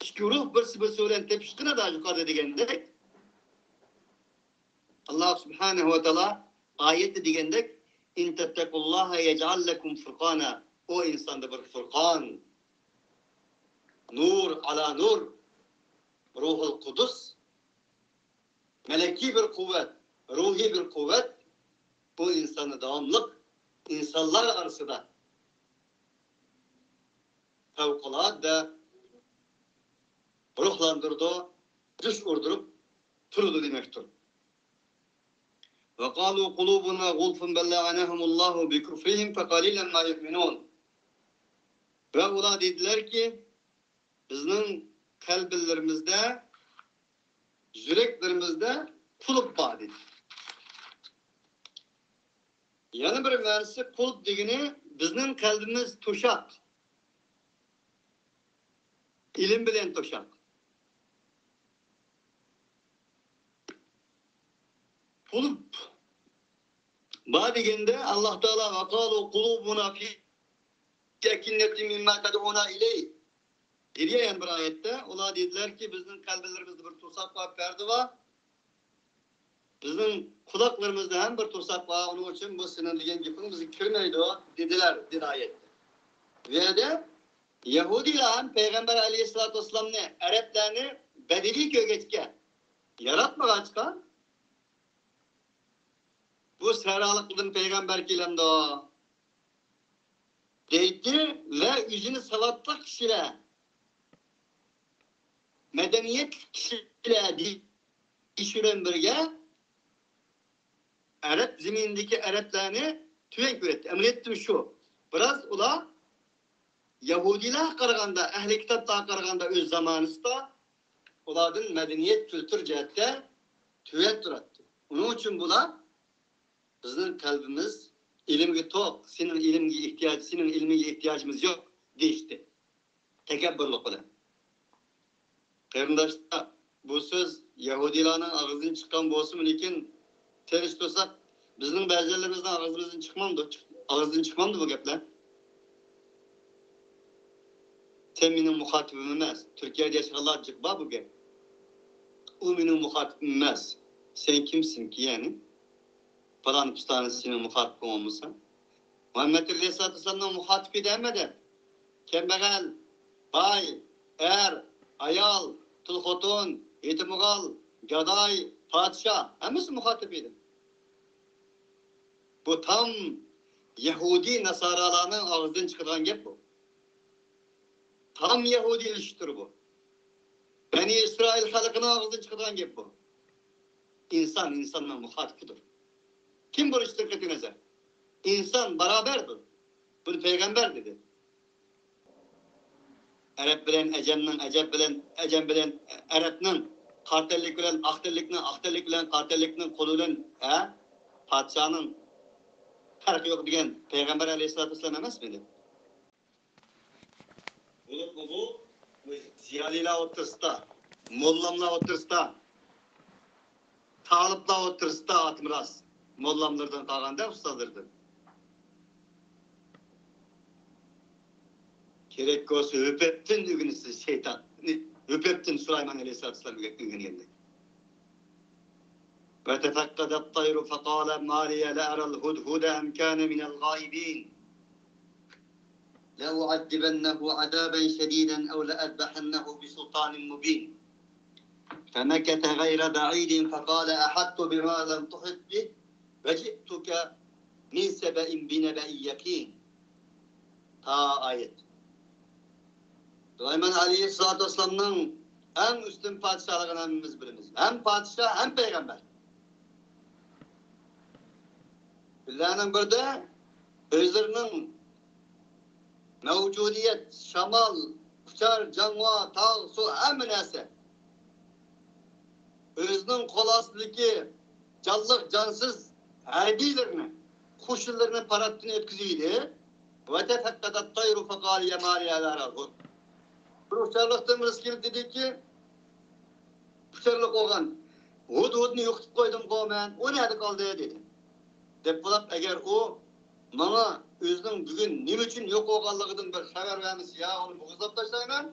ئىككى روھ بىرسى بىرسى بىلەن تېپىشقىنىدا، يۇقىرىدا دېگەندەك، ئاللاھ سۇبھانەھۇ ۋە تائالا ئايەتتە دېگەندەك، إن تتقوا الله يجعل لكم فرقانا. ئۇ ئىنساندا بىر فۇرقان، نۇر ئالا نۇر، روھۇل قۇدۇس، مەلىكىي بىر قۇۋۋەت، روھىي بىر قۇۋۋەت بۇ ئىنساننى داۋاملىق ئىنسانلار ئارىسىدا پەۋقۇلئاددە روھلاندۇرىدۇ، جۇش ئۇردۇرۇپ تۇرىدۇ دېمەكتۇر. وقالوا قلوبنا غلف بل لعنهم الله بكفرهم فقليلا ما يؤمنون. ۋە ئۇلار دېدىلەركى، بىزنىڭ قەلبلىرىمىزدە، يۈرەكلىرىمىزدە قۇلۇپ بار دېدى. يەنە بىر مەنىسى، قۇلۇپ دېگىنى بىزنىڭ قەلبىمىز توشاق. ئىلىم بىلەن توشاق. قۇلۇپ بار دېگەندە، ئاللاھ تائالا، وقالوا قلوبنا في أكنة مما تدعونا إليه دېدى يەنە بىر ئايەتتە. ئۇلار دېدىلەركى، بىزنىڭ قەلبلىرىمىزدە بىر توساق بار، پەردە بار. بىزنىڭ قۇلاقلىرىمىزدا ھەم بىر توساق بار، ئۇنىڭ ئۈچۈن بۇ سېنىڭ دېگەن گېپىڭ بىزگە كىرمەيدۇ، دېدىلەر، دېدى ئايەتتە. بۇ يەردە يەھۇدىيلار ھەم پەيغەمبەر ئەلەيھىسسالاتۇ ۋەسسالامنى، ئەرەبلەرنى بەدىئىي كۆرگەچكە، ياراتمىغاچقا، بۇ سەھرالىقتىن پەيغەمبەر كېلەمدۇ؟ دەيتتى ۋە ئۆزىنى ساۋاتلىق كىشىلەر، مەدەنىيەتلىك كىشىلەر دېيىش بىلەن بىرگە، ئەرەب زېمىنىدىكى ئەرەبلەرنى تۆۋەن كۆرەتتى. ئەمەلىيەتتە شۇ. بىراز ئۇلار يەھۇدىيلارغا قارىغاندا، ئەھلى كىتابلارغا قارىغاندا ئۆز زامانىسىدا ئۇلاردىن مەدەنىيەت، كۈلتۈر جەھەتتە تۆۋەن تۇراتتى. ئۇنىڭ ئۈچۈن بۇلار بىزنىڭ قەلبىمىز ئىلىمگە توق، سېنىڭ ئىلىمگە ئېھتىياج، سېنىڭ ئىلمىڭگە ئېھتىياجىمىز يوق دېيىشتى. تەكەببۇرلۇق بىلەن. قېرىنداشلار، بۇ سۆز يەھۇدىيلارنىڭ ئاغزىدىن چىققان بولسىمۇ، لېكىن تىرىشتۇرساق، بىزنىڭ بەزىلىرىمىزنىڭ ئاغزىمىزدىن چىقمامدۇ؟ چىق-، ئاغزىدىن چىقمامدۇ بۇ گەپلەر؟ سەن مېنىڭ مۇخاتىپىم ئەمەس. تۈركىيەدە ياشىغانلار جىق بار بۇ گەپ. ئۇ مېنىڭ مۇخاتىپىم ئەمەس. سەن كىمسەنكى يەنى؟ پالان پۇستانى سېنىڭ مۇخاتىپىڭ بولمىسا. مۇھەممەد ئەلەيھىسسالاتۇ ۋەسسالامنىڭ مۇخاتىپى ئىدى ھەممە ئادەم. كەمبەغەل، باي، ئەر، ئايال، تۇل خوتۇن، يېتىم ئوغۇل، گاداي، پادىشاھ، ھەممىسى مۇخاتىپ ئىدى. بۇ تام يەھۇدىي ناسارالارنىڭ ئاغزىدىن چىقىدىغان گەپ بۇ. تام يەھۇدىيلىشىشتۇر بۇ. بەنى ئىسرائىل خەلقىنىڭ ئاغزىدىن چىقىدىغان گەپ بۇ. ئىنسان ئىنساننىڭ مۇخاتىپىدۇر. كىم بولۇشىدىن قەتئىينەزەر، ئىنسان بارابەردۇر. بۇنى پەيغەمبەر دېدى. ئەرەب بىلەن ئەجەمنىڭ، ئەجەب بىلەن، ئەجەم بىلەن ئەرەبنىڭ، قارا تەنلىك بىلەن ئاق تەنلىكنىڭ، ئاق تەنلىك بىلەن قارا تەنلىكنىڭ قولى بىلەن، ھە، پادىشاھنىڭ پەرقى يوق دېگەن پەيغەمبەر ئەلەيھىسسالاتۇ ۋەسسالام ئەمەسمىدى؟ بولۇپمۇ بۇ زىيالىيلار ئوتتۇرىسىدا، موللاملار ئوتتۇرىسىدا، تالىپلار ئوتتۇرىسىدا ئاتىمىراس موللاملىرىدىن قالغاندا ئۇستازلىرىدىن. كېرەك بولسا ھۆپەپتىن ئۆگىنىسىز شەيتان. ھۆپەپتىن سۇلايمان ئەلەيھىسسالام ئۆگەنگەندەك. وتفقد الطير فقال ما لي لا أرى الهدهد أم كان من الغائبين. لأعذبنه عذابا شديدا أو لأذبحنه بسلطان مبين. فمكث غير بعيد فقال أحطت بما لم تحط به وجئتك من سبأ بنبأ يقين. تا ئايەت. سۇلايمان ئەلەيھىسسالاتۇ ۋەسسالامنىڭ ئەڭ ئۈستۈن پادىشاھلىقىنى ھەممىمىز بىلىمىز. ھەم پادىشاھ، ھەم پەيغەمبەر. كۈنلەرنىڭ بىرىدە ئۆزلىرىنىڭ مەۋجۇدىيەت، شامال، ئۇچار، جاڭغا، تاغ، سۇ، ھەممە نەرسە، ئۆزىنىڭ قول ئاستىدىكى جانلىق، جانسىز ھەربىيلىرىنى، قوشۇنلىرىنى پاراتتىن ئۆتكۈزۈۋىدى. وتفقد الطير فقال ما لي لا أرى الهدهد. بىر ئۇچارلىقتىن بىرسى كېلىپ دېدىكى، ئۇچارلىق بولغان ھۇدھۇدنى يوقىتىپ قويدۇمغۇ مەن، ئۇ نەدە قالدى؟ دېدى. دەپ بولۇپ، ئەگەر ئۇ ماڭا ئۆزىنىڭ بۈگۈن نېمە ئۈچۈن يوق بولغانلىقىدىن بىر خەۋەر بەرمىسە، يا ئۇنى بوغۇزلاپ تاشلايمەن.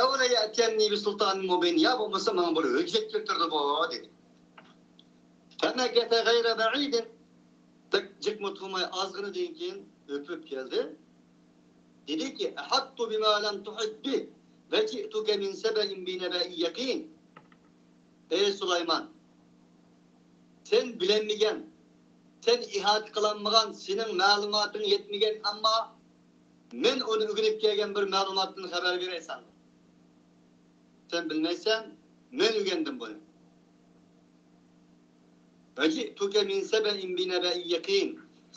أو ليأتيني بسلطان مبين، يا بولمىسا ماڭا بىر ھۆججەت كەلتۈرگىنە بول، دېدى. فمكث غير بعيد، بەك جىقمۇ تۇرماي ئازغىنىدىن كېيىن ئۆپۈپ كەلدى. دېدىكى، أحطت بما لم تحط به وجئتك من سبأ بنبأ يقين. ئەي سۇلايمان، سەن بىلەلمىگەن، سەن ئىھاتە قىلالمىغان، سېنىڭ مەلۇماتىڭ يەتمىگەن، ئەمما مەن ئۇنى ئۆگىنىپ كەلگەن بىر مەلۇماتتىن خەۋەر بېرەي ساڭا. سەن بىلمەيسەن، مەن ئۆگەندىم بۇنى. وجئتك من سبأ بنبأ يقين.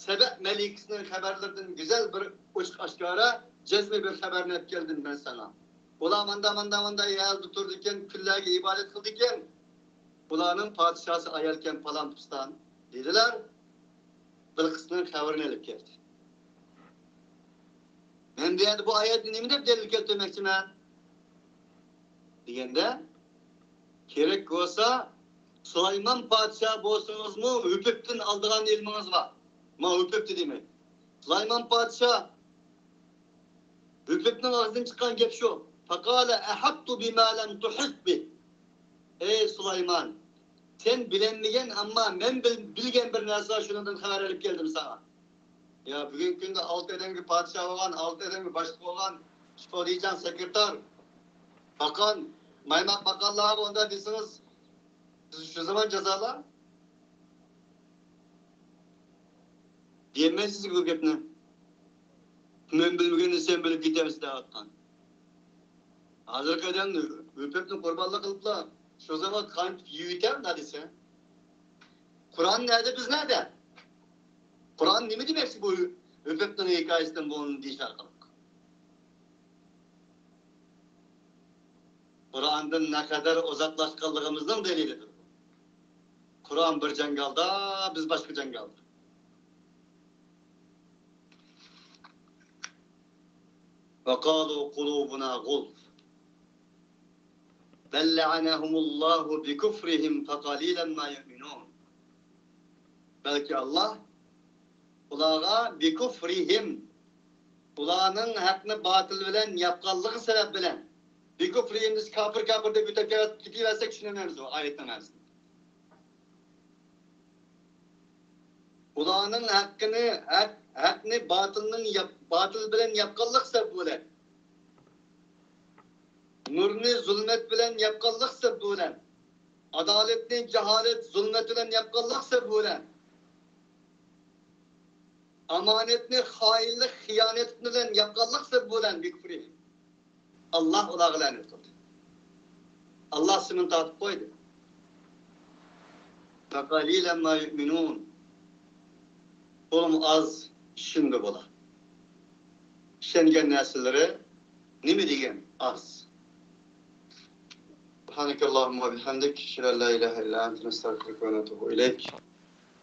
سەبە مەلىكىسىنىڭ خەۋەرلىرىدىن گۈزەل بىر ئوچۇق ئاشكارا، جەزمە بىر خەۋەرنى ئەپ كەلدىم مەن ساڭا. ئۇلار ماندا، ماندا، ماندا يەردە تۇرىدىكەن، كۈنلەرگە ئىبادەت قىلىدىكەن. ئۇلارنىڭ پادىشاھسى ئايالكەن پالان پۇستان، دېدىلەر. بىلقىسنىڭ خەۋىرىنى ئېلىپ كەلدى. مەن بۇ يەردە بۇ ئايەتنى نېمە دەپ دەلىل كەلتۈرمەكچىمەن دېگەندە، كېرەك بولسا، سۇلايمان پادىشاھ بولسىڭىزمۇ، ھۆپۈپتىن ئالىدىغان ئىلمىڭىز بار. مانا ھۆپۈپتى دېمەك. سۇلايمان پادىشاھ، ھۆپۈپنىڭ ئاغزىدىن چىققان گەپ شۇ. فقال أحطت بما لم تحط به. ئەي سۇلايمان، سەن بىلەلمىگەن، ئەمما مەن بىل-، بىلگەن بىر نەرسە بار، شۇنىڭدىن خەۋەر ئېلىپ كەلدىم ساڭا. يا، بۈگۈنكى كۈندە ئالتە ئادەمگە پادىشاھ بولغان، ئالتە ئادەمگە باشلىق بولغان، شۇ دېيىشەڭ سېكرېتار، باقان، مايماق باقانلارغا ئۇنداق دېسىڭىز، بىز شۇ زامان جازالار. دېيەلمەيسىزكى بۇ گەپنى. مەن بىلمىگەننى سەن بىلىپ كېتەمسەن دەۋاتقان. ھازىرقى ئادەم ھۆپۈپنى قۇربانلىق قىلىپلا، شۇ زامان قانچە يېيىۋېتەر مۇنداق دېسە. قۇرئان نەدە، بىز نەدە؟ قۇرئان نېمە دېمەكچى بۇ ھۆپۈپنىڭ ھېكايىسىدىن بۇنى دېيىش ئارقىلىق؟ قۇرئاندىن نەقەدەر ئۇزاقلاشقانلىقىمىزنىڭ دەلىلىدۇر. قۇرئان بىر جاڭگالدا، بىز باشقا جاڭگالدا. وقالوا قلوبنا غلف بل لعنهم الله بكفرهم فقليلا ما يؤمنون. بەلكى ئاللاھ ئۇلارغا بىكۇفرىھىم، ئۇلارنىڭ ھەقنى باتىل بىلەن ياپقانلىقى سەۋەب بىلەن، بىكۇفرىھىم دېسە كاپىر، كاپىر دەپ يۆتەپ كېتىۋەرسەك چۈشىنەلمەيمىز ئۇ ئايەتنىڭ مەنىسىنى. ئۇلارنىڭ ھەققىنى، ھەق، ھەقنى باتىلنىڭ ياپ-، باتىل بىلەن ياپقانلىق سەۋەبى بىلەن، نۇرنى زۇلمەت بىلەن ياپقانلىق سەۋەبى بىلەن، ئادالەتنى جاھالەت، زۇلمەت بىلەن ياپقانلىق سەۋەبى بىلەن، ئامانەتنى خائىنلىق، خىيانەت بىلەن ياپقانلىق سەۋەبى بىلەن بىكۇفرىھىم. ئاللاھ ئۇلارغا لەنەت قىلدى. ئاللاھ سىمىنى تارتىپ قويدى. فقليلا ما يؤمنون. تولىمۇ ئاز ئىشىنىدۇ بۇلار. ئىشەنگەن نەرسىلىرى نېمە دېگەن ئاز. سبحانك اللهم وبحمدك، أشهد أن لا إله إلا أنت، نستغفرك ونتوب إليك.